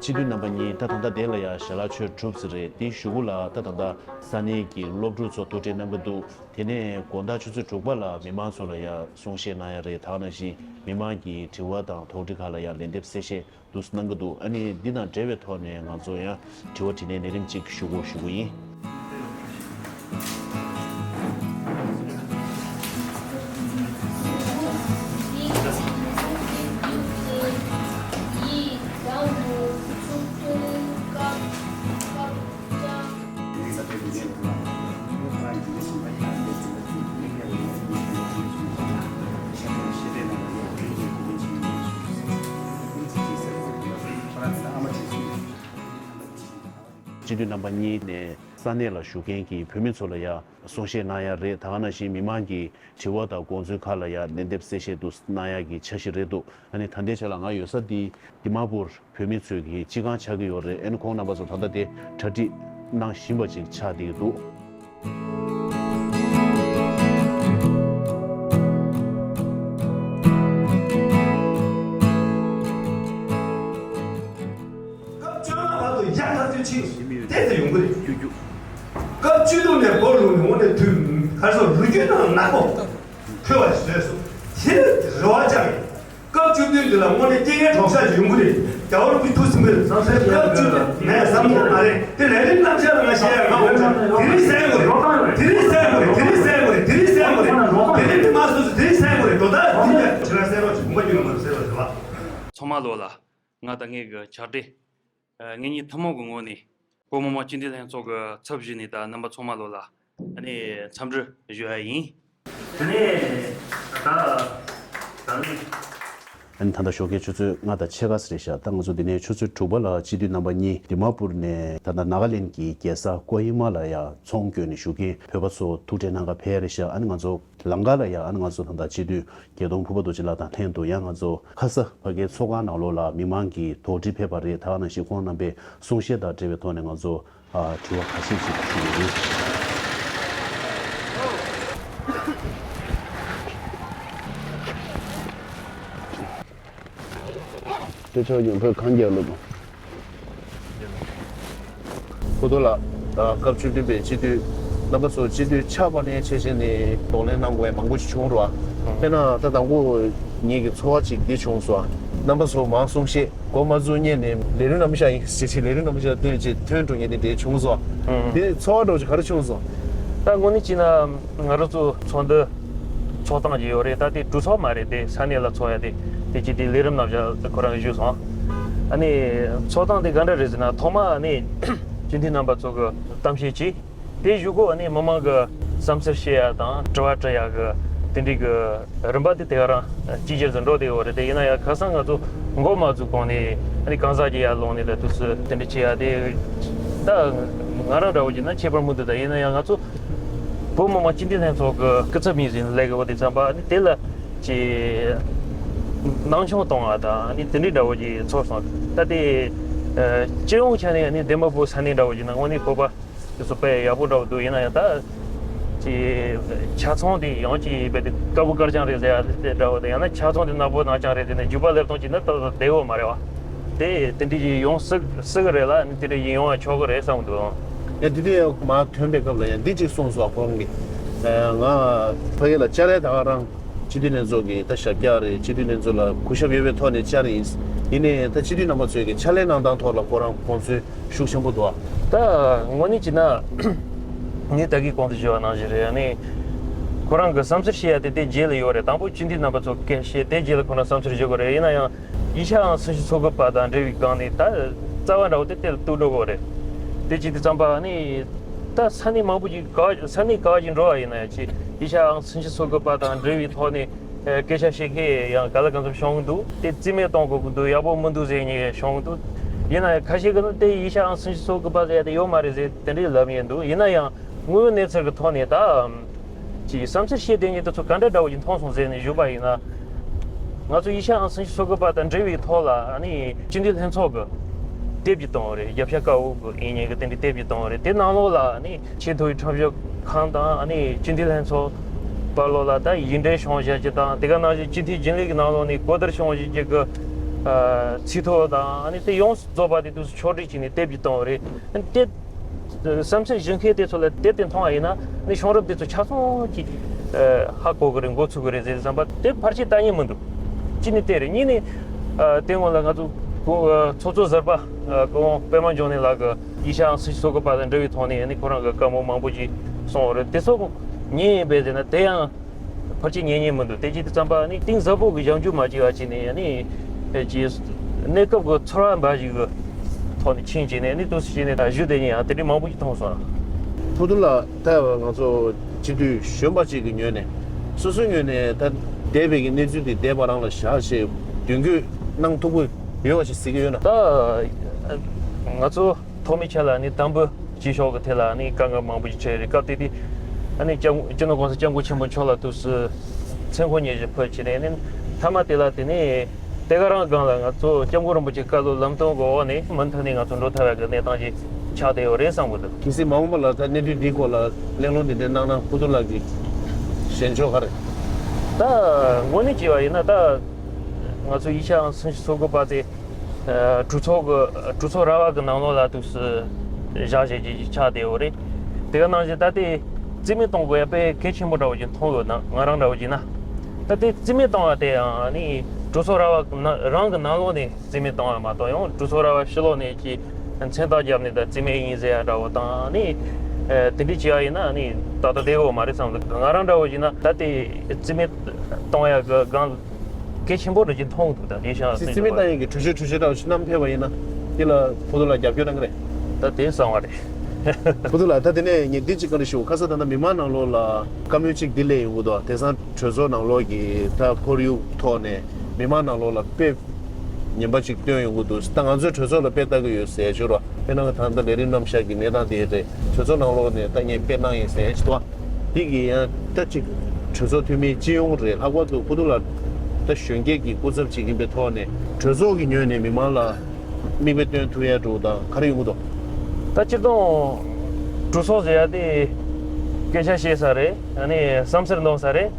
སྤྱི་འཐུས་རྣམ་པ་གཉིས་ད་ད་ལྟ་དེ་ལ་ཡ་ཞལ་ལག་མཆོད་གྲུབ་ཟེར་རེད། དེའི་གཞུག་གུ་ལ་ད་ད་ལྟ་ས་གནས་ཀྱི་སློབ་ཕྲུག་ཚོ་ཐུག་འཕྲད་གནང་གི་འདུག་དེ་ནས་དགོང་དག་ཆུ་ཚོད་དྲུག་པ་ལ་མི་མང་ཚོ་ལ་ཡ་གསུང་བཤད་གནང་ཡ་རེད། ད་ག་ནང་བཞིན་མི་མང་གི་དྲི་བ་དང་དོགས་འདྲི་ཁག་ལ་ཡ་ལན་འདེབས་གསལ་བཤད་འདུག་གནང་གི་འདུག་ཨ་ནི་འདི་དང་འབྲེལ་བའི་ཐོག་ནས་ང་ཚོ་ཡང་དྲི་བ་དྲིས་ལན་ལས་རིམ་གཅིག་ཞུ་དགོས་ཞུ་གི་ཡིན། སྤྱི་འཐུས་རྣམ་པ་གཉིས་ནས་ས་གནས་ལ་བཞུགས་མཁན་གྱི་བོད་མི་ཚོ་ལ་ཡང་གསུང་བཤད་གནང་ཡ་རེད། ད་ག་ནང་བཞིན་མི་མང་གི་དྲི་བ་དང་དགོངས་ཚུལ་ཁག་ལ་ཡང་ལན་འདེབས་གསལ་བཤད་དུ་གནང་ཡ་གི་འཆར་གཞི་རེད་འདུག་ཨ་ནི་ད་ལྟའི་ཆ་ལ་ང་ཡོད་ས་འདི་དི་མ་པུར་བོད་མི་ཚོས་ཀྱི་སྤྱི་ཁང་ཆགས་ཀྱི་ཡོད་རེད། ཨ་ནི་ཁོང་རྣམ་པ་ཚོ་ད་ལྟ་དེ་གྲ་སྒྲིག་གནང་བཞིན་པ་ཅིག་ཆགས་བསྡད་ཀྱི་འདུག་སྐབས་བཅོ་ལྔ་བར་དུ་ཡར་ཐག་ཆོད་ཕྱིན་དེ་ཚོ་ཡོང་གི་རེད། སྐབས་བཅུ་དྲུག་ནས་འགོ་ལུག་ནས་འོང་ནས་དུས་གར་སོ་ལོ་རྒྱུས་ནང་ནག་པོ་ཐོས་པ་བཟོས་སོ། དེ་ནི་རེ་བ་བཅངས་ཡིན། སྐབས་བཅུ་བདུན་འདི་ལ་དངོས་གནས་སྐྱེ་ངན་གྲོགས་ཤ་ཡོང་གི་རེད། རྒྱ་བོར་གྱི་ཐུགས་སུན་པོས་བཟང་སའི་སྐབས་བཅུ་བདུན་ངས་བསམ་ཚུལ་མ་རེད། དེ་ལས་རིམ་རྣམ་གཞག་ལ་ང་བཤད་ཡ་ང་འོང་ཅང་དེ་རིང་གསན་དགོས་རེད། དེ་རིང་གསན་དགོས་རེད། དེ་རིང་གསན་དགོས་རེད། དེ་རིང་གསན་དགོས་རེད། དེ་རིང་མི་མང་སོ་སོ་དེ་རིང་གསན་དགོས་རེད། དོ་བདག་དེ་རིང་ཁྱེད་རང་གསན་རོགས་བྱེད། དགོངས་པ་བརྒྱུད་ནས་མ་རེད། གསན་རོགས་བྱེད་པ། ཚང་མ་ལོ་ལ་ང་དང་ངའི་གི་ཕྱག་སྦྲེལ། ཨ། ངེད་གཉིས་ཐུན་མོང་གི་ངོས་ནས་བོད་མི་མང་སྤྱི་འཐུས་ལྷན་ཚོགས་ཀྱི་ཚབ་ཞུས་ནས་ད་རྣམ་པ་ཚང་མ་ལོ་ལ་ཨ་ནི་འཚམས་འདྲི་ཞུ་ཡ་ཡིན། དེ་ནས་ད་ད་ནི། ཨ་ནི་ད་ལྟ་ཞོགས་ཀའི་ཆུ་ཚོད་ལྔ་དང་ཕྱེད་ཀ་ཙམ་རེད་ཤག་ད་ང་ཚོ་འདི་ནས་ཆུ་ཚོད་དྲུག་པ་ལ་སྤྱི་འཐུས་རྣམ་པ་གཉིས་དི་མ་པུར་ནས་ད་ལྟ་ནཱ་ག་ལེན་གྱི་རྒྱལ་ས་ཀོ་ཧི་མ་ལ་ཡ་ཚོང་བསྐྱོན་ནས་བཞུགས་མཁན་བོད་པ་ཚོ་ཐུག་འཕྲད་གནང་ག་ཕེབས་རེད་ཤག་ཨ་ནི་ང་ཚོ་ལམ་ཁ་ལ་ཡ་ཨ་ནི་ང་ཚོ་ད་ལྟ་སྤྱི་འཐུས་རྒྱལ་གདོང་ཕུར་པ་རྡོ་རྗེ་ལགས་དང་ལྷན་དུ་ཡང་ང་ཚོ་ཁ་ས་ཕ་གིའི་ཚོགས་ཁང་ནང་ལོགས་ལ་མི་མང་གི་དོགས་འདྲི་ཕེབས་པ་རེད། ད་ག་ནང་བཞིན་ཁོང་རྣམ་པས་གསུང་བཤད་དང་འབྲེལ་བའི་ཐོག་ནས་ང་ཚོ་ཨ་དྲི་བ་ཁ་ཤས་ཤིག་ཞུ་གི་ཡིན། སྤྲོ་ཕྱོགས་ཡོང་ཕོད་གང་རྒྱག་ལོ། སྤོ་ཏོ་ལགས། ཨ། སྐབས་བཅུ་བདུན་པའི་སྤྱི་འཐུས་རྣམ་པ་ཚོ་སྤྱི་འཐུས་ཆགས་པ་ནས་བྱས་བྱས་ནས་གདོང་ལེན་གནང་དགོས་མང་པོ་ཞིག་བྱུང་རོགས། དཔེར་ན་ད་དང་པོ་ངེད་ཀྱི་ཚོར་བ་ཅིག་འདི་བྱུང་སོང་། རྣམ་པ་ཚོ་མང་གསུང་བཤད་འགོ་མ་བཙུགས་སྔོན་ནས་ལས་རིམ་རྣམ་གཞག་ཡིན་ཟེར་བྱས་ལས་རིམ་རྣམ་གཞག་བཏོན་བྱས་ཐོན་འགྲོ་མཁན་དེ་འདྲ་བྱུང་སོང་། དེ་ཚོར་བ་འདྲ་བོ་ཅིག་ག་རེ་བྱུང་སོང་། ད་དངོས་གནས་བྱས་ན་ང་རང་ཚོ་ཚོགས་འདུ་ཚོགས་སྟངས་ཅིག་ཡོད་རེད། ད་དེ་གྲོས་ཚོགས་མ་རེད་དེ། ས་གནས་ལ་ཚོགས་ཡ་དེ། དེ་ཅི་དེ་ལས་རིམ་རྣམ་གཞག་ཁོ་རང་གིས་ཞུས་སོང་། ཨ་ནི་ཚོགས་སྟངས་དེ་ག་འདྲ་རེད་ཟེར་ན། ཐོག་མ་ཨ་ནི་ སྤྱི་འཐུས་རྣམ་པ་ཚོ་གི་གཏམ་བཤད་བྱས། དེ་གཞུག་གུ་ཨ་ནི་མི་མང་གི་བསམ་ཚུལ་བཤད་ཡ་དང་དྲི་བ་དྲི་ཡ་གི་དེ་འདྲའི་གི་རིམ་པ་དེ་དེ་ག་རང་ཅིག་ཅར་དུ་འགྲོ་བསྡད་ཡོད་རེད། དེ་ཡིན་ན་ཡང་ཁ་སང་ང་ཚོ་འགོ་མ་བཙུགས་གོང་ནས་ཨ་ནི་གང་ཟག་གི་ཡར་ལངས་ནས་ད་དུས་སུ་དེ་འདྲ་བྱེད་ཡ་དེ་ད་ང་རང་འདྲ་བོ་བྱས་ན་ཁྱད་པར་མི་འདུག་ད་ཡིན་ན་ཡང་ང་ཚོ་བོད་མི་མང་སྤྱི་འཐུས་ལྷན་ཚོགས་ཀྱི་སྐུ་ཚབ་ཡིན་ཟིན་ལས་ཀྱི་བ་དེ་ཚང་པ་ཨ་ནི་དེ་ལ་ཅིག་སྣང་ཆུང་གཏོང་བ་དང་ཨ་ནི་དེ་འདྲའི་འདྲ་བོ་ཅིག་ཚོར་སོང་། ད་དེ་སྤྱི་ཡོངས་ཆ་ནས་ཨ་ནི་འདེམས་པ་པོ་ས་གནས་འདྲ་བོ་ཅིག་ན་དངོས་གནས་བོད་པ། དེ་ཚོ་དཔེ་ཡག་པོ་འདྲ་བོ་འདུག་ཡིན་ན་ཡང་ད་ཅི་ཆ་ཚང་དེ་ཡང་ཅི་དཔེ་དེ་དཀར་པོ་དཀར་རྐྱང་རེད་ཟེར་ཡ་དེ་འདྲ་བོ་དང་ཡང་ན་ཆ་ཚང་དེ་ནག་པོ་ནག་རྐྱང་རེད་ཟེར་ནས་རྒྱུད་པ་སླེབས་སྟངས་ཅིག་ནི་ཏག་ཏག་བསྡད་ཡོད་མ་རེད་བ། དེ་དེ་འདྲ་ཅིག་ཡོང་སྲིད་སྲིད་གི་རེད་ལ་ནི་དེ་འདྲ་ཡིན་ཡོང་བ་ཆོག་གི་རེད་བསམ་གི་འདུག་ཡང་དེ་དུས་ཡང་མར་ཐོན་པའི་སྐབས་ལ་ཡང་འདི་གཅིག་གསུངས་སོང་ཁོང་གིས། ང་ཕ་གི་ལ་བཅར་ཡ་ད་ག་རང་སྤྱི་འཐུས་ལྷན་ཚོགས་ཀྱི་ད་ཞབས་བཀྱག་རེད། སྤྱི་འཐུས་ལྷན་ཚོགས་ལ་གུས་ཞབས་ཡོད་པའི་ཐོག་ནས་བཅར་ཡིན། ཡིན་ནའི་ད་སྤྱི་འཐུས་རྣམ་པ་ཚོས་ཀྱི་ཕྱག་ལས་གནང་སྟངས་ཐོག་ལ་ཁོ་རང་དགོངས་ཚུལ་ཤུགས་ཆེན་པོ་འདུག་ད་དངོས་གནས་བྱས་ན་ངས་ད་གིན་གོང་དུ་ཞུས་པ་ནང་བཞིན་རེད། ཨ་ནི་ཁོ་རང་གི་བསམ་ཚུལ་བཤད་ཡ་དེ་དེ་རྗེས་ལ་ཡོད་རེད། དང་པོ་སྤྱི་འཐུས་རྣམ་པ་ཚོ་སྐད་བཤད་དེ་རྗེས་ལ་ཁོ་རང་བསམ་ཚུལ་ཞུ་དགོས་རེད། ཡིན་ན་ཡང་ཡིན་ཤག་ཨང་སུན་ཤི་སོ་གི་པ་དང་འབྲེལ་བའི་སྒང་ནས་ད་རྩ་བ་འདྲ་བོ་དེ་དེ་ལ་གཏུག་འགྲོ་དགོས་རེད། དེ་བྱས་དུས་ཙམ་པ་ཨ་ནི་ད་ས་གནས་མང་པོ་ཅིག་ག་ས་གནས་ག་བ་ཅིག་འགྲོ་བ་ཡིན་ན་ཡང་ཅི་ཡིན་ཤག་ཨང་སུན་ཤི་སོ་གི་པ་དང་འབྲེལ་བའི་ཐོག་ནས། ཨེ། སྐད་ཆ་བཤད་མཁན་ཡང་ག་ལ་གང་འཚམ་བྱུང་གི་འདུག་དེ་རྩིས་མེད་གཏོང་དགོས་ཀྱི་འདུག་ཡག་པོ་མི་འདུག་ཟེར་མཁན་བྱུང་གི་འདུག་ཡིན་ན་ཡང་ཁ་ཤས་ཀྱིས་ནི་དེ་ཡིན་ཤག་ཨང་སུན་ཤི་སོ་གི་པ་ཟེར་ཡ་དེ་ཡོད་མ་རེད་ཟེར་དེ་འདྲའི་ལབ་མཁན་འདུག་ཡིན་ན་ཡང་དངོས་ཡོད་གནས་ཚུལ་གྱི་ཐོག་ནས་ད་ཅིག་བསམ་ཚུལ་བཤད་བསྡད་མཁན་དེ་ཚོ་ག་འདྲ་འདྲ་བོ་ཞིག་མཐོང་སོང་ཟེར་ནས་ཞུས་པ་ཡིན་ན། ང་ཚོ་ཡིན་ཤག་ཨང་སུན་ཤི་སོ་གི་པ་དང་འབྲེལ་བའི་ཐོག་ལ་ཨ་ནི་སྤྱི་འཐུས་ལྷན་ཚོགས་ཀྱི་དེབ་ཅིག་བཏང་བ་རེད། རྒྱབ་ཤ་དཀར་པོ་གི་ཡིན་མཁན་གྱི་དེ་འདྲའི་དེབ་ཅིག་བཏང་བ་རེད། དེ་ནང་ལོགས་ལ་ཨ་ནི། ཆེས་མཐོའི་ཁྲིམས་ཞིབ་ཁང་དང་ཨ་ནི་སྤྱི་འཐུས་ལྷན་ཚོགས་བར་ལོགས་ལ་ད་ཡིག་འབྲེལ་བྱུང་བཞག་རྒྱུ་དང་དེ་ག་ནང་བཞིན་སྤྱི་འཐུས་རྒྱུན་ལས་ཀྱི་ནང་ལོགས་ནས་གོ་བསྡུར་བྱུང་བཞག་རྒྱུ་གི་ཚིག་ཐོ་དང་ཨ་ནི་དེ་ཡོངས་སུ་རྫོགས་པ་དེ་དུས་སུ་ཕྱོགས་སྒྲིག་བྱས་ནས་དེབ་ཅིག་བཏང་བ་རེད། ཨ་ནི་དེ་བསམ་ཚུལ་ཞུ་མཁན་དེ་ཚོ་ལ་དེབ་དེ་མཐོང་བ་ཡིན་ན་ནི་བྱུང་རབས་དེ་ཚོ་ཆ་ཚང་གི་ཧ་གོ་གི་རེད། མགོ་ཚོས་གི་རེད་ཟེར་བསམ་པ་དེ་ཕལ་ཆེར་ལྟ་ཉན་མི་འདུག་གཅིག་ནི་དེ་རེད། གཉིས་ནི་དེ་སྔོན་ལ་ང་ཚོ་ཚོགས་གཙོ་ཟུར་པ་སྐུ་ངོ་པད་མ་འབྱུང་གནས་ལགས་ཀྱི། ཡིན་ཤག་ཨང་སུན་ཤི་སོ་གི་པ་དང་འབྲེལ་བའི་ཐོག་ནས་ནི་ཁོ་རང་གི་བཀའ་མོལ་མང་པོ་ཞིག་གསུངས་པ་རེད། དེ་ཚོ་ཉན་ཡིན་པས་ཟེར་ན་དེ་ཡང་ཕལ་ཆེར་ཉན་ཉན་མི་འདུག་དེ་ཅི་དེ་ཙམ་པ་ནི་གཏིང་ཟབ་པོ་གི་ཞིབ་འཇུག་མ་བྱས་པ་བྱས་ནས་ནི་ཅི་གནས་སྐབས་ཀྱི་ཚོར་བ་འབའ་ཞིག་གི་ཐོག་ནས་ཕྱིན་བྱས་ནས་ནི་དུས་སུ་བྱས་ནས་ད་ཞུ་བསྡད་མཁན་ཡང་དེ་འདྲའི་མང་པོ་ཞིག་མཐོང་སོང་། ཕུ་ཐུ་ལ་ད་ང་ཚོ་སྤྱི་འཐུས་གཞོན་པ་ཅིག་གི་ངོས་ནས་སོ་སོའི་ངོས་ནས་ད་འདས་པའི་གི་གནས་ཚུལ་དེ་འདས་པ་རང་ལ་བཞག་བྱས་དོན་འཁྱོལ་གནང་ཐུབ་ཀྱི་ཡོད་པ་ཞིག་གཟིགས་ཀྱི་ཡོད་ན། ད་ང་ཚོ། ཐོག་མའི་ཆ་ལ་ནི་དམ་པའི་སྤྱི་ཚོགས་ཀྱི་ཐད་ལ་ནི་དཀའ་ངལ་མང་པོ་ཞིག་འཕྲད་རེད། སྐབས་དེ་དུས་ཨ་ནི་སྐྱབས་སྤྱི་ནོར་༸གོང་ས་༸སྐྱབས་མགོན་ཆེན་པོ་མཆོག་ལ་དུས་སུ་མཚན་དགུང་ཉིན་ཞིག་ཕུལ་བྱས་ནས་ནི་མཐའ་མ་དེ་ལ་དེ་ནས་དེ་ག་རང་སྒང་ལ་ང་ཚོ་སྐྱབས་མགོན་རིན་པོ་ཆེ་བཀའ་སློབ་ལམ་སྟོན་གྱི་འོག་ནས་མུ་མཐུད་ནས་ང་ཚོ་འགྲོ་ཐུབ་ཡག་གི་གནས་སྟངས་ཤིག་ཆགས་བསྡད་ཡོད་རེད་བསམ་གྱི་འདུག་གལ་སྲིད་མ་འོངས་པ་ལ་ད་གནད་དོན་འདིའི་སྐོར་ལ་གླེང་སློང་འདི་འདྲ་གནང་ན་ཕུ་ཐུ་ལགས་ཀྱི་ཞེན་ཆོག་ག་རེད། ད་དངོས་གནས་བྱས་པ་ཡིན་ན་ད་ང་ཚོ་ཡིན་ཤག་ཨང་སུན་ཤི་སོ་གི་པ་དེ། གྲོས་ཚོགས་ཀྱི་གྲོས་ཚོགས་ར་བ་གི་ནང་ལོགས་ལ་དུས་སུ་བཞག་བྱས་ཀྱི་ཆགས་བསྡད་ཡོད་རེད། དེ་ག་ནང་བཞིན་ད་ལྟའི་རྩིས་མེད་གཏོང་དགོས་ཡ་དཔེ་གལ་ཆེན་པོ་འདྲ་བོ་ཅིག་མཐོང་ཡོད་ན་ང་རང་འདྲ་བོ་ཅིག་ན། ད་ལྟའི་རྩིས་མེད་གཏོང་བ་དེ་ཡང་ནི་གྲོས་ཚོགས་ར་བ་ནང་རང་གི་ནང་ལོགས་ནས་རྩིས་མེད་གཏོང་བ་མ་གཏོགས་ཡང་གྲོས་ཚོགས་ར་བ་ཕྱི་ལོགས་ནས་ཀྱི་མཚན་རྟགས་བརྒྱབ་ནས་ད་རྩིས་མེད་ཡིན་ཟེར་ཡ་འདྲ་བོ་དང་ནི་དེ་འདྲའི་བྱེད་ཡ་ཡིན་ན་ནི་ཏག་ཏག་བསྡད་ཡོད་མ་རེད་བསམ་འདུག་ང་རང་འདྲ་བོ་ཅིག་ན་ད་ལྟའི་རྩིས་མེད་གཏོང་ཡ་གི་སྒང་། གལ་ཆེན་པོ་འདྲ་ཅིག་མཐོང་འདུག་ད་ལས་ཤག་སྲིད་སྲིད་མི་ཏང་ཡོན་གྱི་གྲོས་ཆོད་གྲོས་ཆོད་འདྲ་བ་ཞིག་བསྣམས་ཕེབས་པ་ཡིན་ན་འདི་ལ་ཕུ་ཐུ་ལ་རྒྱབ་སྐྱོར་གནང་གི་རེད། ད་དེ་གསང་བ་རེད། ཕུ་ཐུ་ལ་ད་དེ་ནས་ངས་འདི་གཅིག་བཀའ་འདྲི་ཞུ། ཁ་སང་ད་ལྟ་མི་མང་ནང་ལོགས་ལ་བཀའ་མོལ་གཅིག་འདི་སླེབས་ཡོང་གི་འདུག་དེང་སང་གྲོས་ཚོགས་ནང་ལོགས་ཀྱི་ད་ཁོར་ཡུག་ཐོག་ནས་མི་མང་ནང་ལོགས་ལ་དཔེ་ངན་པ་ཅིག་བཏོན་ཡོང་གི་འདུག་ད་ང་ཚོའི་གྲོས་ཚོགས་ལ་དཔེ་ལྟ་གི་ཡོད་ཟེར་ཞུ་རོགས། དཔེར་ན་ད་ལྟ་ལས་རིམ་རྣམ་གཞག་གི་གནས་སྟངས་དེ་རེད། གྲོས་ཚོགས་ནང་ལོགས་ནས་ད་ངས་དཔེ་གནང་ཡིན་ཟེར་ཞུ་བ། འདི་གི་ཡང་ད་ཅིག་གྲོས་ཚོགས་འཐུས་མི་སྤྱི་ཡོངས་རེད། ལྷག་པར་དུ་ཕུ་ཐུ་ལ་ད་གཞོན་སྐྱེས་ཀྱི་སྐུ་ཚབ་ཅིག་ཡིན་པའི་ཐོག་ནས་གྲོས་ཚོགས་ཀྱི་ངོས་ནས་མི་མང་ལ་མིག་དཔེ་སྟོན་ཐུབ་ཡ་འགྲོ་དང་ག་རེ་ཡོང་གི་འདུག་ད་སྤྱིར་བཏང་གྲོས་ཚོགས་ཟེར་ཡ་དེ་སྐད་ཆ་བཤད་ས་རེད། ཨ་ནི་བསམ་ཚུལ་འདོན་ས་རེད།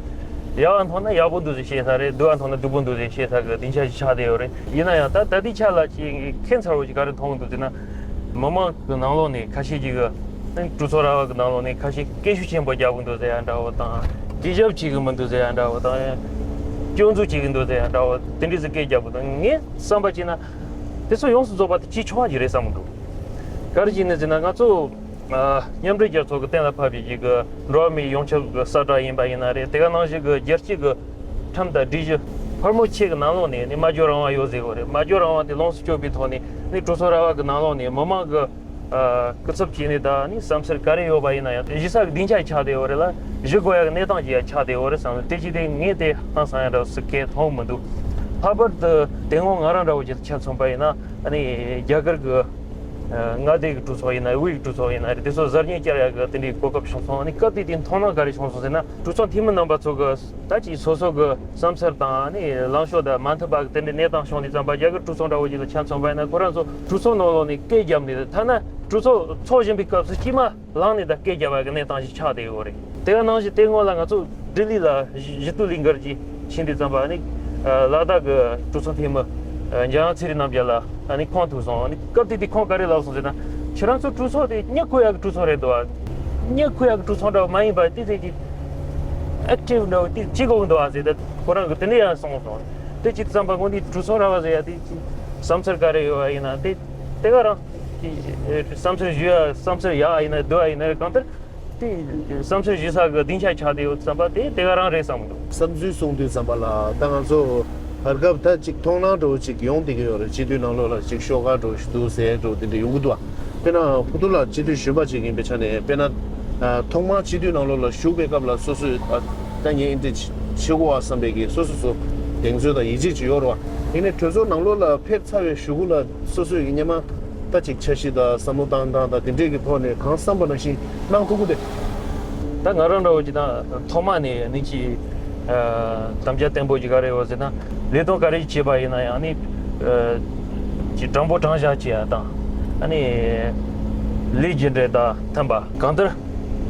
ཡག་པ་མཐོང་ན་ཡག་པོ་འདུག་ཟེར་བཤད་ས་རེད། སྡུག་པ་མཐོང་ན་སྡུག་པོ་འདུག་ཟེར་བཤད་ས་གི་སྡིངས་ཆ་ཞིག་ཆགས་བསྡད་ཡོད་རེད། ཡིན་ན་ཡང་ད་ད་ལྟའི་ཆ་ལ་ཅིག་ཁྱད་མཚར་བོ་ཞིག་ག་རེ་མཐོང་གི་འདུག་ཟེར་ན། མི་མང་གི་ནང་ལོགས་ནས་ཁ་ཤས་ཅིག་གིས་གྲོས་ཚོགས་ར་བ་གི་ནང་ལོགས་ནས་ཁ་ཤས་སྐད་ཤུགས་ཆེན་པོ་རྒྱག་གི་འདུག་ཟེར་ཡ་འདྲ་བོ་དང་། སྐད་ཞབས་བྱེད་གི་མི་འདུག་ཟེར་ཡ་འདྲ་བོ་དང་། སྐྱོན་འཛུགས་བྱེད་གི་འདུག་ཟེར་ཡ་འདྲ་བོ་དེ་འདྲ་ཟིག་སྐད་རྒྱག་གི་འདུག་ངས་བསམ་པ་བྱས་ན་དེ་ཚོ་ཡོངས་སུ་རྫོགས་པ་དེ་བྱེད་ཆོག་པ་ཞིག་རེད་བསམ་གི་འདུག་ག་རེ་བྱས་ནས་ཟེར་ན་ང་ཚོ་མཉམ་འབྲེལ་རྒྱལ་ཚོགས་ཀྱི་གཏན་ལ་ཕབ་པའི་གི་འགྲོ་བ་མིའི་ཡོངས་ཁྱབ་ཀྱི་གསལ་བསྒྲགས་ཡིན་པ་ཡིན་ན་རེད། དེ་ག་ནང་བཞིན་གི་རྒྱལ་སྤྱི་གི་ཁྲིམས་དང་སྒྲིག་གཞི་ཕལ་མོ་ཆེ་གི་ནང་ལོགས་ནས་ནི་སྨྲ་བརྗོད་རང་དབང་ཡོད་ཟེར་གི་རེད། སྨྲ་བརྗོད་རང་དབང་དེ་ལོངས་སུ་སྤྱོད་པའི་ཐོག་ནས་ནི་གྲོས་ཚོགས་ར་བ་གི་ནང་ལོགས་ནས་མི་མང་གི་ ཨ། སྐུ་ཚབ་བྱས་ནས་ད་ནི་བསམ་ཚུལ་ག་རེ་ཡོད་པ་ཡིན་ན་ཡང་གཞི་ས་གི་སྡིངས་ཆ་ཆགས་བསྡད་ཡོད་རེད་ལ། ཞུ་དགོས་ཡག་གི་གནས་སྟངས་ཅིག་ཡང་ཆགས་བསྡད་ཡོད་རེད་བསམ། དེ་ཅི་སྟེ་ངས་དེ་ཧང་སང་ཡག་འདྲ་བོ་སུ་གས་མཐོང་མི་འདུག་ལྷག་པར་དུ་དེ་སྔོན་ང་རང་འདྲ་བོ་ཅིག་ཆ་མཚོན་པ་ཡིན་ན། ཨ་ནི་རྒྱ་གར་གི་ཨ། མངའ་སྡེ་གི་གྲོས་ཚོགས་ཡིན་ན། དབུས་ཀྱི་གྲོས་ཚོགས་ཡིན་ན་རེད། དེ་ཚོ་གཟར་ཉལ་བསྐྱར་ཡག་གི་དེ་འདྲའི་གོ་སྐབས་བྱུང་སོང་། ཨ་ནི་སྐབས་དེ་དེ་མཐོང་སྣང་ག་རེ་བྱུང་སོང་ཟེར་ན། གྲོས་ཚོགས་འཐུས་མི་རྣམ་པ་ཚོ་གི་ད་ཅིག་སོ་སོ་གི་བསམ་ཚུལ་དང་ནི་ལངས་ཕྱོགས་དང་མ་མཐུན་པ་གི་དེ་འདྲའི་གནས་སྟངས་བྱུང་དུས་ཙམ་པ། རྒྱ་གར་གྲོས་ཚོགས་འདྲ་བོ་ཅིག་ལ་ཆ་མཚོན་པ་ཡིན་ན། ཁོ་རང་ཚོ་གྲོས་ཚོགས་ནང་ལོགས་ནས་སྐད་བརྒྱབ་ནས། ཐ་ན་གྲོས་ཚོགས་ཚོགས་བཞིན་པའི་སྐབས་སུ་སྐྱེས་མ་ལངས་ནས་ད་སྐད་བརྒྱབ་པ་གི་གནས་སྟངས་ཤིག་ཆགས་བསྡད་ཡོད་རེད། དེ་ག་ནང་བཞིན་དེ་སྔོན་ལ་ང་ཚོ་ལྡི་ལི་ལ་ཞི་ཞི་ཏུ་ལིང་གར་གྱི་ཕྱིན་དུས་ཙམ་པ། ནི་ལ་དྭགས་ཀྱི་གྲོས་ཚོགས་འཐུས་མི་འཇམ་དབྱངས་ཚེ་རིང་རྣམ་རྒྱལ་ལགས། ཨ་ནི་ཁོང་ཐུག་སོང་། ཨ་ནི་སྐབས་དེ་དུས་ཁོང་ག་རེ་ལབ་སོང་ཟེར་ན། ཁྱེད་རང་ཚོ་གྲོས་ཚོགས་དེ་མྱི་ཁུག་ཡག་གི་གྲོས་ཚོགས་རེད་འདུག་ཨ། མྱི་ཁུག་ཡག་གི་གྲོས་ཚོགས་འདྲ་བོ་མ་ཡིན་པ། དེ་ཚོ་གི་ཨེག་ཊིབ་འདྲ་བོ་དེ་བྱེད་དགོས་ཀྱི་འདུག་ཨ་ཟེར། ད་ཁོ་རང་གི་དེ་འདྲ་ཡང་གསུངས་སོང་། དེ་ཅི་ཙམ་པ་དངོས་གནས་གྲོས་ཚོགས་ར་བ་ཟེར་ཡ་དེ་ཅི་བསམ་ཚུལ་ག་རེ་ཡོད་པ་ཡིན་ན། དེ་དེ་ག་རང་གི་བསམ་ཚུལ་ཞུ་ཡ། བསམ་ཚུལ་ཡག་ཡིན་ན་སྡུག་ཡ་ཡིན་ན། གང་ལྟར་དེ་བསམ་ཚུལ་ཞུ་ས་གི་སྡིངས་ཆ་ཆགས་བསྡད་ཡོད་བསམ་པ་དེ་དེ་ག་རང་རེད་བསམ་གི་འདུག་བསམ་ཚུལ་གསུང་དུས་ཙམ་པ་ལ། ད་ང་ཚོ་བར་སྐབས་ད་ཅིག་མཐོང་སྣང་འདྲ་བོ་ཅིག་ཡོང་བསྡད་ཀྱི་ཡོད་རེད། སྤྱི་འཐུས་ནང་ལོགས་ལ་ཅིག་ཤོག་ཁག་འདྲ་བོ་ཞིག་འདུག་ཟེར་འདྲ་བོ་དེ་འདྲ་ཡོང་གི་འདུག་དཔེར་ན་ཕུ་ཐུ་ལགས་སྤྱི་འཐུས་གཞོན་པ་ཅིག་ཡིན་པའི་ཆ་ནས། དཔེར་ན་ཐོག་མར་སྤྱི་འཐུས་ནང་ལོགས་ལ་ཞུགས་པའི་སྐབས་ལ་སོ་སོས་ད་ངས་འདི་འདྲ་བྱེད་དགོས་པ་བསམ་པའི་གི་སོ་སོ་སོ་གདེང་ཚོད་དང་ཡིད་ཆེས་ཅིག་ཡོད་རེད་བ། ཡིན་ནའི་གྲོས་ཚོགས་ནང་ལོགས་ལ་ཕེབས་ཚར་བའི་གཞུག་གུ་ལ་སོ་སོའི་གི་སྔོན་མ་ད་ཅིག་འཆར་གཞི་དང་བསམ་བློ་བཏང་སྟངས་དང་དེ་འདྲས་ཀྱི་ཐོག་ནས་གང་བསམ་པ་ནང་བཞིན་གནང་ཐུབ་ཀྱི་རེད། ད་ང་རང་འདྲ་བོ་ཅིག་ད་ཐོག་མ་ནས་ནི་ཅིག་ཨ། དམ་བཅའ་བརྟན་པོ་ཅིག་ག་རེ་ཡོད་ཟེར་ན། ལས་དོན་ག་རེ་བྱེད་པ་ཡིན་ན་ཡང་ནི་ཨ། ཅིག་དྲང་པོ་དྲང་བཞག་བྱེད་ཡ་དང་། ཨ་ནི་ལས་རྒྱུ་འབྲས་དང་མཐུན་པ། གང་ལྟར་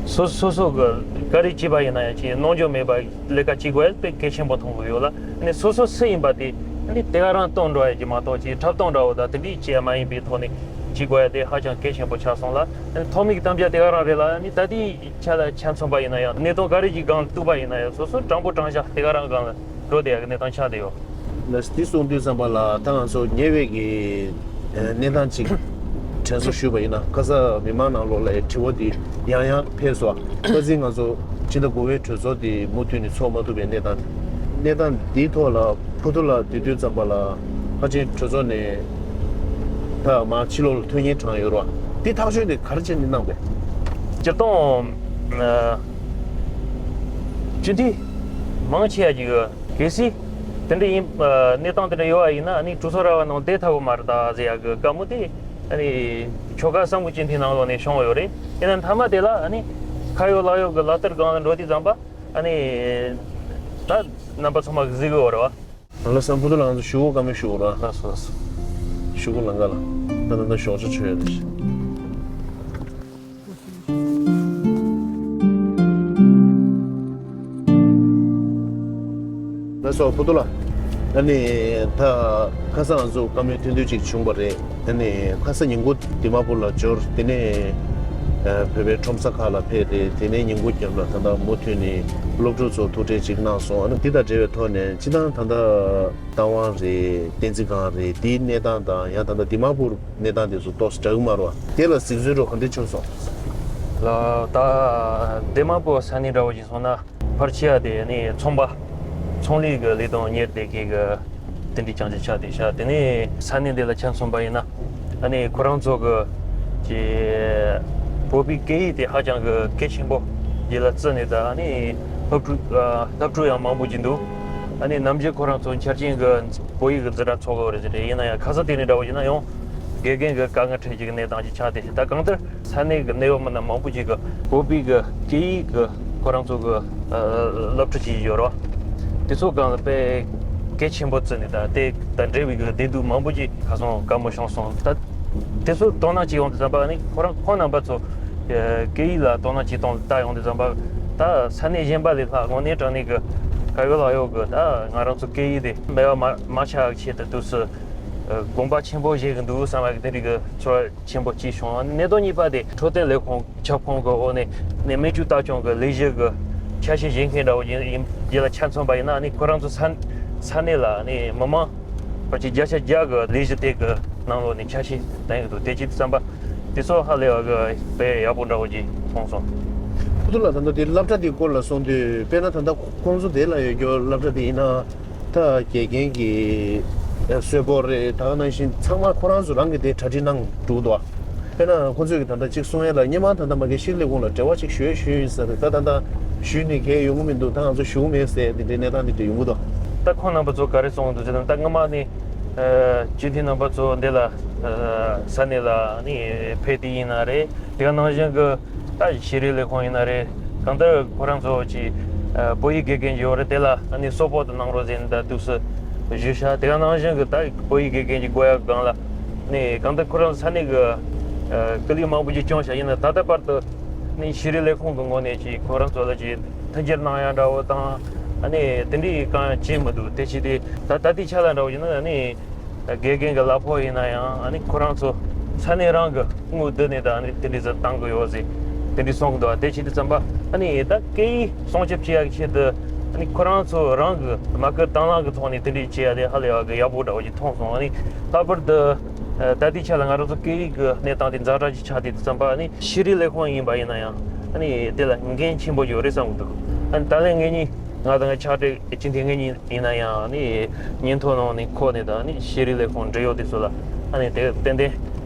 སོ་སོ་སོ་གི་ག་རེ་བྱེད་པ་ཡིན་ན་ཡང་ཅིག་གནོང་འགྱོད་མེད་པ་ལས་ཀ་བྱེད་དགོས་ཡ་དཔེ་གལ་ཆེན་པོ་མཐོང་གི་ཡོད་ལ། ཨ་ནི་སོ་སོ་སུ་ཡིན་པ་དེ་ཨ་ནི་དེ་ག་རང་སྟོན་འགྲོ་ཡ་ཅིག་མ་གཏོགས། ཅིག་འཁྲབ་སྟོན་འདྲ་བོ་དང་དེ་འདྲའི་བྱེད་ཡ་མ་ཡིན་པའི་ཐོག་ནས་བྱེད་དགོས་ཡ་དེ་ཧ་ཅང་གལ་ཆེན་པོ་ཆགས་སོང་ལ། ཨ་ནི་ཐོག་མའི་གི་དམ་བཅའ་དེ་ག་རང་རེད་ལ། ཨ་ནི་ད་ལྟའི་ཆ་ལ་ཆ་མཚོན་པ་ཡིན་ན་ཡང་། གནད་དོན་ག་རེ་ཅིག་སྒང་ལ་གཏུགས་པ་ཡིན་ན་ཡང་། སོ་སོ་དྲང་པོ་དྲང་བཞག་དེ་ག་རང་སྒང་ལ་འགྲོ་བསྡད་ཡག་གི་གནས་སྟངས་ཆགས་བསྡད་ཡོད། ལགས། འདི་གསུང་དུས་ཙམ་པ་ལ་ད་ང་ཚོ་ཉེ་བའི་གི་ཨ། གནས་སྟངས་ཅིག་དྲན་གསོ་ཞུས་པ་ཡིན་ན། ཁ་སང་མི་མང་ནང་ལོགས་ལ་དྲི་བ་འདི་ཡང་ཡང་ཕེབས་སོང་། ཁ་སང་ང་ཚོ་ཕྱི་ཟླ་དགུ་པའི་གྲོས་ཚོགས་འདི་མུ་མཐུད་ནས་ཚོགས་མ་ཐུབ་པའི་གནས་སྟངས། གནས་སྟངས་འདིའི་ཐོག་ལ་ཕུ་ཐུ་ལགས་བསྡད་དུས་ཙམ་པ་ལ་ཕལ་ཆེར་གྲོས་ཚོགས་ནས་ད་མར་ཕྱི་ལོགས་ལ་ཐོན་མཁན་གྲངས་ཡོད་རེད་བ། འདི་ཐག་གཅོད་འདི་ག་རེ་བྱས་ནས་གནང་པས། སྤྱིར་བཏང་ཨ། སྤྱི་འཐུས་མང་ཆེ་བ་ཅིག་གལ་སྲིད་དེ་འདྲ་ཡིན་ཨ། གནས་སྟངས་དེ་འདྲ་ཡོད་པ་ཡིན་ན། ཨ་ནི་གྲོས་ཚོགས་ར་བ་ནང་བསྡད་ཐུབ་ཀྱི་མ་རེད་ད་ཟེར་ཡག་གི་བཀའ་མོལ་དེ་ཨ་ནི་ཆོལ་ཁ་གསུམ་གྱི་སྤྱི་འཐུས་ནང་ལོགས་ནས་བྱུང་ཡོད་རེད། ཡིན་ན་མཐའ་མ་དེ་ལ་ཨ་ནི་ཁ་ཡོད་ལག་ཡོད་ཀྱི་ལག་བསྟར་སྒང་ལ་འགྲོ་དུས་ཙམ་པ། ཨ་ནི་ད་རྣམ་པ་ཚང་མ་གི་གཟིགས་ཡོད་རེད་བ། ལགས་སོ། ཕུ་ཐུ་ལགས། ང་ཚོ་ཞུ་སྒོ་བཀའ་མོལ་ཞུ་དགོས་ར། ལགས་སོ་ལགས་སོ། ཞུ་སྒོ་ལམ་ཁ་ལ། ད་ད་ད་ཞོགས་ཇ་མཆོད་ཡ་རེད། ལགས་སོ། ཕུ་ཐུ་ལགས། ཨ་ནི་ད་ཁ་སང་ང་ཚོ་བཀའ་མོལ་ཐུང་ཐུང་ཅིག་བྱུང་བ་རེད། ཨ་ནི་ཁ་སང་ཉིན་གུང་དི་མ་པུར་ལ་འབྱོར། དེ་ནས་ཨ། བོད་པའི་ཁྲོམ་ས་ཁག་ལ་ཕེབས་ཏེ། དེ་ནས་ཉིན་གུང་རྒྱབ་ལ་ད་ལྟ་མུ་མཐུད་ནས་སློབ་ཕྲུག་ཚོ་ཐུག་འཕྲད་ཅིག་གནང་སོང་། ཨ་ནི་འདི་དང་འབྲེལ་བའི་ཐོག་ནས་སྤྱིར་བཏང་ད་ལྟ་རྟ་དབང་རེད། བསྟན་འཛིན་སྒང་རེད། དེའི་གནས་སྟངས་དང་། ཡང་ད་ལྟ་དི་མ་པུར་གནས་སྟངས་དེ་ཚོ་ཏོག་ཙམ་འདྲ་གི་མ་རེད་བ། དེ་ལ་གཟིགས་ཚུལ་འདྲ་བོ་ག་འདྲ་བྱུང་སོང་། ལགས། ད་དི་མ་པུར་ས་གནས་འདྲ་བོ་ཞིག་སོང་ན། ཕལ་ཆེ་བ་དེ་ནི་ཚོང་པ། ཚོང་ལས་ཀྱི་ལས་དོན་གཉེར་བསྡད་མཁན་གྱི་དེ་འདྲའི་རྐྱང་རྐྱང་ཆགས་བསྡད་ཤག་དེ་ནས་ས་གནས་འདི་ལ་ཆ་མཚོན་པ་ཡིན་ན། ཨ་ནི་ཁོ་རང་ཚོ་གི་ཀྱི་བོད་པའི་སྐད་ཡིག་དེ་ཧ་ཅང་གི་གལ་ཆེན་པོ་ཡིད་ལ་བརྩི་ནས། ད་ཨ་ནི་སློབ་ཕྲུག་ཨ། སློབ་ཕྲུག་ཡང་མང་པོ་ཅིག་འདུག་ཨ་ནི་ནམ་རྒྱུན་ཁོ་རང་ཚོ་འཆར་ཅན་གྱི་བོད་ཡིག་གི་འཛིན་གྲྭ་ཚོགས་ཀྱི་ཡོད་རེད་ཟེར་རེད། ཡིན་ན་ཡང་ཁ་སང་དེ་ནས་འདྲ་བོ་ཡིན་ན་ཡང་དགེ་རྒན་གྱི་དཀའ་ངལ་འཕྲད་ཀྱི་གནས་སྟངས་ཅིག་ཆགས་བསྡད་ཤག་ད་གང་ལྟར། ས་གནས་ཀྱི་གནད་ཡོད་མི་སྣ་མང་པོ་ཅིག་གིས་བོད་པའི་གི་སྐད་ཡིག་གི་ཁོ་རང་ཚོ་གི་ཨ། སློབ་ཁྲིད་བྱེད་ཀྱི་ཡོད་རེད་བ། དེ་ཚོ་སྒང་ལ་དཔེ་གལ་ཆེན་པོ་བརྩིས་ནས། ད་དེ་དང་འབྲེལ་བའི་གི་བདེ་སྡུག་མང་པོ་ཅིག་ཁ་སང་བཀའ་མོལ་བྱུང་སོང་། ད་དེ་ཚོ་དོ་སྣང་བྱེད་ཡོང་དུས་ཙམ་པ་ནི། ཁོ་རང་ཁོང་རྣམ་པ་ཚོ་ཨ། སྐད་ཡིག་ལ་དོ་སྣང་བྱེད་སྟངས་ལ་ལྟ་ཡོང་དུས་ཙམ་པ། ད་ས་གནས་གཞན་པ་ལས་ལྷག་དངོས་གནས་དྲང་གནས་ཀྱི་ཁ་ཡོད་ལག་ཡོད་ཀྱི། ད་ང་རང་ཚོ་སྐད་ཡིག་དེ་མེད་པ་མ་མ་ཆགས་ཆེད་དུ་དུས་སུ་ཨ། དགོངས་པ་ཆེན་པོ་བཞེས་ཀྱི་འདུག་བསམ་པ་གི་དེ་འདྲའི་གི་ཚོར་བ་ཆེན་པོ་སྐྱེས་བྱུང་། གནད་དོན་གཉིས་པ་དེ་འཕྲོད་བསྟེན་ལས་ཁུངས་ཁྱབ་ཁོངས་ཀྱི་འོག་ནས་ནས་སྨན་བཅོས་ལྟ་སྐྱོང་གི་ལས་གཞི་གི་འཆར་གཞི་བཞེངས་མཁན་འདྲ་བོ་ཡིན་ཡིན་ཡིན་ལ་ཆ་མཚོན་པ་ཡིན་ན། ནི་ཁོ་རང་ཚོ་ས་ས་གནས་ལ་ནི་མི་མང་ཕལ་ཆེར་བརྒྱ་ཆ་བརྒྱ་གི་ལས་གཞི་དེ་གི་ནང་ལོགས་ནས་འཆར་གཞི་ལེན་གྱི་འདུག་དེ་ཅིག་བསམ་པ་དེ་ཚོ་ཧ་ལས་པ་གི་དཔེ་ཡག་པོ་འདྲ་བོ་ཅིག་མཐོང་སོང་། ཕུ་ཐུ་ལགས། ད་ལྟ་དེ་སློབ་གྲྭ་དེའི་སྐོར་ལ་གསུང་དུས། དཔེར་ན་ད་ལྟ་ཁོང་ཚོ་དེ་ལ་ཡོད་རྒྱུ་སློབ་གྲྭ་དེ་ཡིན་ན། ད་དགེ་རྒན་གྱི་གསོལ་ཕོགས་རེད། ད་ག་ནང་བཞིན་ཚང་མ་ཁོ་རང་ཚོ་རང་གིས་དེ་གྲ་སྒྲིག་གནང་འགྲོ་གི་འདུག་བ། དཔེར་ན་ཁོང་ཚོས་ཀྱི་ད་ལྟ་གཅིག་གསུང་ཡས་ལ་སྔོན་མ་ད་ལྟ་མ་གི་ཤེས་རིག་ལས་ཁུངས་ལ་འབྲེལ་བ་གཅིག་ཞུས་ཞུས་ཡིན་ཟེར་རེད། ད་ད་ལྟ་ཞུས་ནས་གལ་ཡོང་གི་མི་འདུག་ད་ང་ཚོ་ཞུ་གི་མེད་ཟེར་དེ་འདྲའི་གནས་སྟངས་དེ་འདྲ་ཡོང་གི་འདུག་ད་ཁོང་རྣམ་པ་ཚོ་ག་རེ་གསུང་གི་འདུག་ཟེར་ན། སྔོན་མ་ནས་སྤྱི་འཐུས་རྣམ་པ་ཚོ་འདི་ལ་ས་གནས་ལ་ནི་ཕེབས་དུས་ཡིན་ན་རེད། དེ་ག་ནང་བཞིན་གྱི་ད་ཤེས་རིག་ལས་ཁུངས་ཡིན་ན་རེད། གང་ལྟར་ཁོ་རང་ཚོ་གྱི་བོད་ཡིག་དགེ་རྒན་ཡོད་རེད། དེ་ལ་ནི་སོབ་པོར་ཊི་གནང་རོགས་ཟེར་ནས་ད་དུས་སུ་ཞུས་ཤག་དེ་ག་ནང་བཞིན་གྱི་ད་བོད་ཡིག་དགེ་རྒན་གྱི་དགོས་ཡག་སྒང་ལ་ནི་གང་ལྟར་ཁོ་རང་ས་གནས་ཀྱི་སྐུ་ལས་མང་པོ་ཅིག་བསྐྱོན་བཞག་ཡིན་ན། ད་ལྟ་བར་དུ་ནི་ཤེས་རིག་ལས་ཁུངས་ཀྱི་ངོས་ནས་ཀྱི་ཁོ་རང་ཚོ་ལ་ཀྱི་མཐུན་འགྱུར་གནང་ཡ་འདྲ་བོ་དང་ནི་དེ་འདྲའི་གང་ཡང་བྱས་མི་འདུག་དེ་བྱས་ཏེ་ད་ད་ལྟའི་ཆ་ལ་འདྲ་བོ་ཡིན་ན་ནི། དགེ་རྒན་གྱི་གླ་ཕོགས་ཡིན་ན་ཡང་ཨ་ནི་ཁོ་རང་ཚོ་ས་གནས་རང་གི་དངུལ་བསྡུ་ནས་ད་ཨ་ནི་དེ་འདྲའི་ཚོ་བཏང་གི་ཡོད་ཟེར་དེ་འདྲའི་གསུང་གི་འདུག་དེ་བྱེད་དུས་ཙམ་པ་ཨ་ནི་ད་སྐད་ཡིག་སྲུང་སྐྱོབ་བྱེད་ཡག་ཆེད་དུ་ཨ་ནི་ཁོ་རང་ཚོ་རང་གི་མ་སྐུལ་དང་བླངས་ཀྱི་ཐོག་ནས་དེ་འདྲའི་བྱེད་ཡ་དེ་ཧ་ལས་ཡག་གི་ཡག་པོ་འདྲ་བོ་ཞིག་མཐོང་སོང་། ཨ་ནི་ལྷག་པར་དུ་ད་ལྟའི་ཆ་ལ་ང་རང་ཚོ་སྐད་ཡིག་གི་གནས་སྟངས་དེ་ཛ་དྲག་ཅིག་ཆགས་དུས་ཙམ་པ་ཨ་ནི་ཤེས་རིག་ལས་ཁུངས་ཡིན་པ་ཡིན་ན་ཡང་ཨ་ནི་དེ་ལ་འགན་ཆེན་པོ་ཡོད་རེད་བསམ་གི་འདུག་ཨ་ནི་ད་ལན་ངེད་གཉིས་ང་དང་ཕྱག་སྦྲེལ་སྤྱི་འཐུས་ངེད་གཉིས་ཡིན་ན་ཡང་ནི་ཉིན་ཐོ་ནང་ནས་འཁོད་ནས་དང་ནི་ཤེས་རིག་ལས་ཁུངས་འབྲེལ་ཡོད་དེ་ཚོ་ལ་ཨ་ནི་དེ་ཏན་ཏན་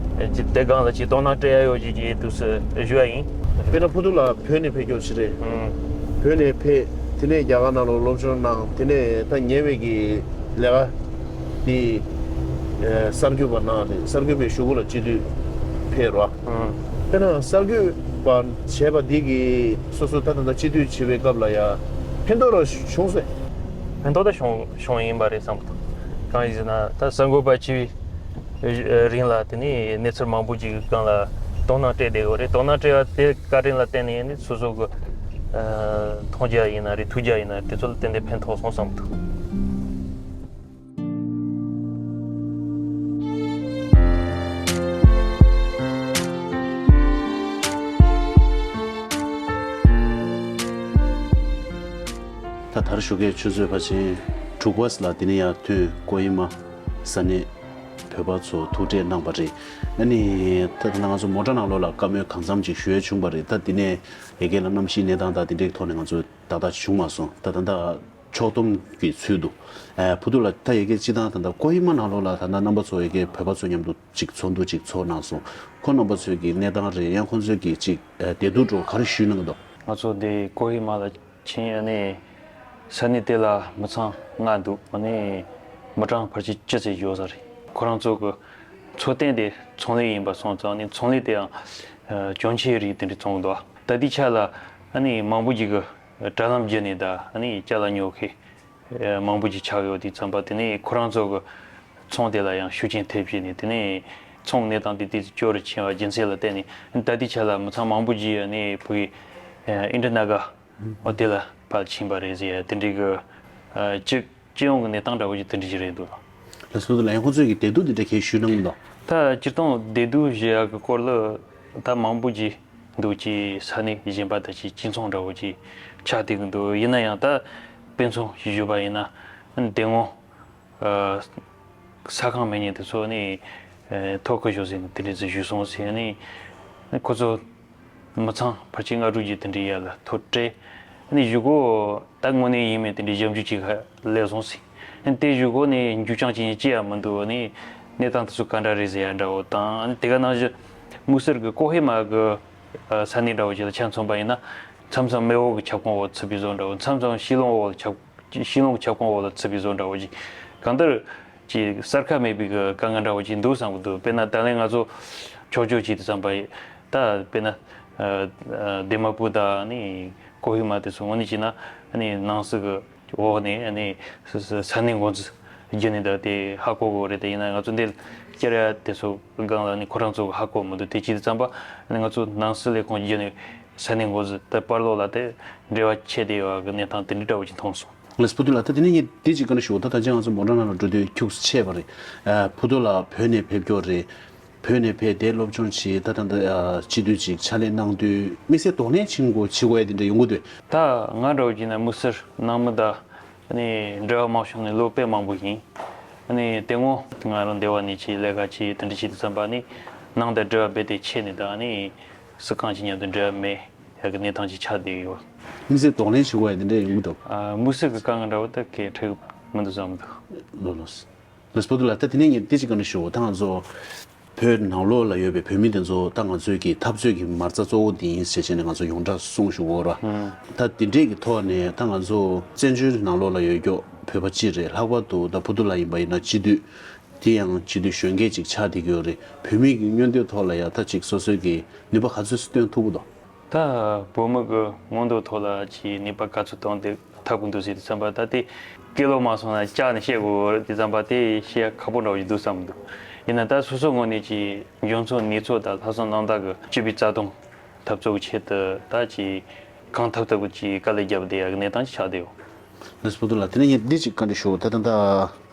ཅིག་དེ་སྒང་ལ་ཅིག་དོ་སྣང་སྤྲད་ཡ་ཡོད་ཅིག་ཅིག་དུས་སུ་ཞུ་ཡ་ཡིན། དཔེར་ན་ཕུ་ཐུག་ལ་བོད་ནས་ཕེབས་སྐྱོར་བྱེད་རེད། བོད་ནས་ཕེབས་དེ་ནས་རྒྱ་གར་ནང་ལ་སློབ་སྦྱོང་གནང་དེ་ནས་ད་ཉེ་བའི་གི་ལས་ཀ་དེ་གསར་འགོད་པ་གནང་རེད། གསར་འགོད་པའི་གཞུག་གུ་ལ་སྤྱི་འཐུས་ཕེབས་རོགས། དཔེར་ན་གསར་འགོད་པ་བྱས་པ་འདི་གིས་སོ་སོ་ད་ད་ལྟ་སྤྱི་འཐུས་བྱེད་པའི་སྐབས་ལ་ཡ་ཕན་ཐོགས་ར་བྱུང་སོང་། ཕན་ཐོགས་ད་བྱུང་བྱུང་ཡིན་པ་རེད་བསམ་གི་འདུག་གང་ཡིན་ཟེར་ན་ད་གསར་འགོད་པ་བྱས་པའི་རིང་ལ་དེ་ནས་གནས་ཚུལ་མང་པོ་ཅིག་གི་སྒང་ལ་དོ་སྣང་སྤྲད་བསྡད་ཡོད་རེད། དོ་སྣང་སྤྲད་པ་དེ་བཀའ་དྲིན་ལ་བརྟེན་ནས་ནི་སོ་སོ་གི་མཐོང་རྒྱ་ཡིན་ན་རེད། ཐུགས་རྒྱ་ཡིན་ན་རེད། དེ་ཚོ་ལ་ཏན་ཏན་ཕན་ཐོགས་སོང་བསམ་གི་འདུག་ད་དར་ཞོགས་ཀས་ཆུ་ཚོད་ཕལ་ཆེར་དྲུག་པ་ལ་དེ་ནས་ཡར་ཐོན་ཀོ་ཧི་མ་ས་གནས་བོད་པ་ཚོ་ཐུག་འཕྲད་གནང་བ་རེད། ཨ་ནི་ད་ད་ང་ཚོ་མོ་ཊ་ནང་ལོགས་ལ་བཀའ་མོལ་གང་འཚམ་ཅིག་ཞུ་ཡས་བྱུང་བ་རེད། ད་དེ་ནས་ཡ་གི་ལ་གནམ་གཤིས་གནས་སྟངས་དང་དེ་འདྲའི་ཐོག་ནས་ང་ཚོ་ད་ལྟ་བྱུང་མ་སོང་། ད་ད་ལྟ་ཕྱོགས་བསྡོམས་ཀྱི་ཚུལ་དུ། ཨ་ཕུ་ཐུག་ལ་ད་ཡ་གི་སྤྱི་བཏང་ད་ལྟ་ཀོ་ཧི་མ་ནང་ལོགས་ལ་ད་ལྟ་རྣམ་པ་ཚོ་ཡ་གི་བོད་པ་ཚོ་མཉམ་དུ་ཅིག་ཚོགས་འདུ་ཅིག་ཚོགས་གནང་སོང་། ཁོ་རྣམ་པ་ཚོས་ཀྱི་གནས་སྟངས་རེད། ཡང་ཁོང་ཚོས་ཀྱི་ཅིག་བདེ་སྡུག་འགྲོ་ག་རེ་ཞུས་གནང་གི་འདུག་ང་ཚོ་འདི་ཀོ་ཧི་མ་ལ་ཕྱིན་ཨ་ནི་ས་གནས་དེ་ལ་མི་ཚང་ལྔ་འདུག་ཨ་ནི་མི་གྲངས་ཕལ་ཆེར་བཅུ་ཙམ་ཡོད་ས་རེད། ཁོ་རང་ཚོ་གི་འཚོ་རྟེན་དེ་ཚོང་ལས་ཡིན་པ་སོང་ཙང་ཨ་ནི་ཚོང་ལས་དེའང་གྱོན་ཆས་རིགས་དེ་འདྲ་བཙོང་གི་འདུག་ད་ལྟའི་ཆ་ལ་ཨ་ནི་མང་པོ་ཅིག་གི་དྲ་ལམ་བརྒྱུད་ནས་ད་ཨ་ནི་ཅ་ལག་ཉོ་མཁན་མང་པོ་ཅིག་ཆགས་ཡོད་དུས་ཙམ་པ་དེ་ནས་ཁོ་རང་ཚོ་གི་ཚོང་དེ་ལ་ཡང་ཤུགས་རྐྱེན་ཐེབས་བྱས་ནས་དེ་ནས་ཚོང་གནས་སྟངས་དེ་ཏོག་ཙམ་སྐྱོ་རུ་ཕྱིན་པ་རྒྱུ་མཚན་ལ་བརྟེན་ནས་ད་ལྟའི་ཆ་ལ་མི་ཚང་མང་པོ་ཅིག་ནས་བོད་ཀྱི་ཨིན་ཌི་ན་ག་འོ་དེ་ལ་ཕར་ཕྱིན་པ་རེད་ཟེར་ཡ་དེ་འདྲའི་གི་སྤྱི་སྤྱི་ཡོངས་ཀྱི་གནས་སྟངས་འདྲ་བོ་ཅིག་དེ་འདྲ་ཞིག་རེད་འདུག་ལགས་སོ། ལགས་སོ། ཡང་ཁོང་ཚོས་ཀྱི་བདེ་སྡུག་འདི་འདྲ་གས་ཞུས་གནང་གི་འདུག་ད་སྤྱིར་བཏང་བདེ་སྡུག་ཞུ་ཡ་གི་སྐོར་ལ་ད་མང་པོ་ཅིག་འདུག་ཅེས་ས་གནས་གཞན་པ་དང་ཅིག་གཅིག་མཚུངས་འདྲ་བོ་ཅིག་ཆགས་བསྡད་ཀྱི་འདུག་ཡིན་ན་ཡང་ད་དཔེ་མཚོན་ཞིག་ཞུས་པ་ཡིན་ན་དེ་སྔོན་ཨ་ས་ཁང་མེད་མཁན་དེ་ཚོ་ནི་ཨ་ཐོ་བཀོད་ཞོག་ཟེར་ནས་དེ་འདྲ་ཞིག་ཞུས་སོང་ཟེར་ནས་ཁོ་ཚོ་མི་ཚང་ཕལ་ཆེར་ལྔ་དྲུག་ཅིག་དེ་འདྲའི་ཡར་ལ་ཐོ་སྤྲད། ཨ་ནི་གཞུག་གུ་ད་དངོས་གནས་ཡིན་མིན་དེ་འདྲའི་ཞིབ་འཇུག་ཅིག་སླེབས་སོང་ཟེར། ཨ་ནི་དེ་གཞུག་གུ་ནི་འགྱུར་བྱང་ཅི་ཡང་ཅི་ཡང་མི་འདུག་ཨ་ནི་གནས་སྟངས་དེ་ཚོ་ག་འདྲ་རེད་ཟེར་ཡ་འདྲ་བོ་དང་། ཨ་ནི་དེ་ག་ནང་བཞིན་དམིགས་བསལ་གྱི་ཀོ་ཧི་མ་གི་ཨ་ས་གནས་འདྲ་བོ་ཅིག་ལ་ཆ་མཚོན་པ་ཡིན་ན་མཚམས་མཚམས་མེ་འོབ་ཀྱི་ཁྱབ་ཁོངས་འོག་ཚུད་པའི་བཟོ་འདྲ་བོ། མཚམས་མཚམས་ཤིང་སྡོང་འོག་ལ་ཁྱབ་ཤིང་སྡོང་གི་ཁྱབ་ཁོངས་འོག་ལ་ཚུད་པའི་བཟོ་འདྲ་བོ་ཅིག་གང་ལྟར་ཅིག་གསར་ཁ་མེད་པའི་གི་དཀའ་ངལ་འདྲ་བོ་ཅིག་འདུག་བསམ་གི་འདུག་དཔེར་ན་ད་ལན་ང་ཚོ་ཕྱོགས་བསྐྱོད་བྱེད་དུས་ཙམ་པ་ད་དཔེར་ན་ཨ་ཨ་དི་མ་པུར་དང་ནི་ཀོ་ཧི་མ་དེ་ཚོ་དངོས་གནས་བྱས་ན་ནི་ནང་སྲིད་གི་འོག་ནས་ནི་ས་ས་ས་གནས་འགོ་འཛིན་བརྒྱུད་ནས་ད་དེ་ཧ་གོ་དགོས་རེད། དེ་ཡིན་ན་ང་ཚོ་འདི་བསྐྱར་ཡ་དེ་ཚོ་སྒང་ལ་ནི་ཁོ་རང་ཚོ་གི་ཧ་གོ་མི་འདུག་དེ་བྱེད་དུས་ཙམ་པ་ནི་ང་ཚོ་ནང་སྲིད་ལས་ཁུངས་བརྒྱུད་ནས་ས་གནས་འགོ་འཛིན་དེ་བར་ལོགས་ལ་དེ་འབྲེལ་བ་ཆད་བསྡད་ཡོད་གི་གནས་སྟངས་དེ་འདྲ་འདྲ་བོ་ཅིག་མཐོང་སོང་། ལགས་སོ། ཕུ་ཐུག་ལགས། ད་དེ་ནས་ངས་དེ་ཅིག་བཀའ་འདྲི་ཞུ། ད་ད་ཅི་ང་ཚོ་མོ་ཊ་ནང་ལ་འགྲོ་དུས་ཁྱུག་ཙམ་ཆད་པ་རེད། ཨ་ཕུ་ཐུག་ལགས་བོད་ནས་ཕེབས་མགྱོགས་རེད། བོད་ནས་ཕེབས་དེ་སློབ་སྦྱོང་བྱས། ད་ད་ད་ཨ་སྤྱི་འཐུས་ཅིག་ཕྱག་ལས་གནང་དུས་དམིགས་བསལ་གདོང་ལེན་བྱེད་དགོས་བྱེད་དགོས་ཡ་དེ་འདྲ་ཡོང་གི་འདུག་ད་ང་འདྲ་བོ་བྱས་ན་དམིགས་བསལ་ནང་མི་དང་ཨ་ནི་འབྲེལ་བ་མང་ཤོས་ནི་ལོ་དཔེ་མང་པོ་ཡིན། ཨ་ནི་དེ་སྔོན་ང་རང་འདི་བ་ནས་ཅིག་ལས་ཀ་བྱས་དེ་འདྲ་བྱས་དུས་ཙམ་པ་ནི་ནང་དང་འབྲེལ་བ་རྦད་དེ་ཆད་ནས། ད་ཨ་ནི་སུ་གང་ཅིག་མཉམ་དུ་འབྲེལ་བ་མེད་ཡ་གི་གནས་སྟངས་ཅིག་ཆགས་བསྡད་ཡོད། དམིགས་བསལ་གདོང་ལེན་བྱེད་དགོས་ཡ་དེ་འདྲ་ཡོང་གི་འདུག་ཨ་དམིགས་བསལ་གྱི་དཀའ་ངལ་འདྲ་བོ་ད་གས་འཕྲད་མི་འདུག་བསམ་འདུག་ལགས་ལགས། ལགས་སོ། ཕུ་ཐུག་ལགས། ད་དེ་ནས་ངས་དེ་ཅིག་བཀའ་འདྲི་ཞུ། ད་ང་ཚོ་ བོད་ནང་ལོགས་ལ་ཡོད་པའི་བོད་མི་དེ་ཚོ་ད་ང་ཚོའི་གི་འཐབ་རྩོད་ཀྱི་མ་རྩ་གཙོ་བོ་འདི་ཡིན་ཟེར་བྱས་ནས་ང་ཚོ་ཡོངས་གྲགས་གསུངས་བཞུགས་ཡོད་རེད་བ། ད་འདི་འདྲས་ཀྱི་ཐོག་ནས་ད་ང་ཚོ་བཙན་བྱོལ་ནང་ལོགས་ལ་ཡོད་རྒྱུ་བོད་པ་སྤྱི་རེད། ལྷག་པར་དུ་ད་བུ་ཐུ་ལགས་ཡིན་པ་ཡིན་ན་སྤྱི་འཐུས། དེ་ཡང་སྤྱི་འཐུས་གཞོན་སྐྱེས་ཅིག་ཆགས་བསྡད་ཀྱི་ཡོད་རེད། བོད་མི་གི་མངོན་འདོད་ཐོག་ལ་ཡང་ད་ཅིག་སོ་སོའི་གི་ནུས་པ་ག་ཚོད་སྟོན་ཐུབ་ཀྱི་འདུག་ད་བོད་མི་གི་མངོན་འདོད་ཐོག་ལ་ཅིག་ནུས་པ་ག་ཚོད་བཏོན་ཏེ་འཐབ་ཀྱི་འདུག་ཟེར་དུས་ཙམ་པ། ད་དེ་སྐད་ལོག་མ་སོང་ན་བཅར་ནས་བཤད་དགོས་རེད། དུས་ཙམ་པ་དེ་བཤད་ཁག་པོ་འདྲ་བོ་ཞིག་འདུག་བསམ་གྱི་འདུག་ཡིན་ན་ད་སོ་སོའི་ངོས་ནས་ཀྱི་འཇོན་ཚོད་ནུས་ཚོད་དང་ལྷག་བསམ་རྣམ་དག་གི་སྤྱི་པའི་རྩ་དོན་འཐབ་རྩོད་ཀྱི་ཆེད་དུ་ད་ཅིག་གང་ཐུབ་ཐུབ་ཀྱི་ཅིག་དཀའ་ལས་བརྒྱབ་བསྡད་ཡག་གི་གནས་སྟངས་ཅིག་ཆགས་བསྡད་ཡོད། ལགས་སོ། བུ་ཐུ་ལགས། དེ་ནས་ངས་འདི་ཅིག་བཀའ་འདྲི་ཞུ། ད་ད་ད་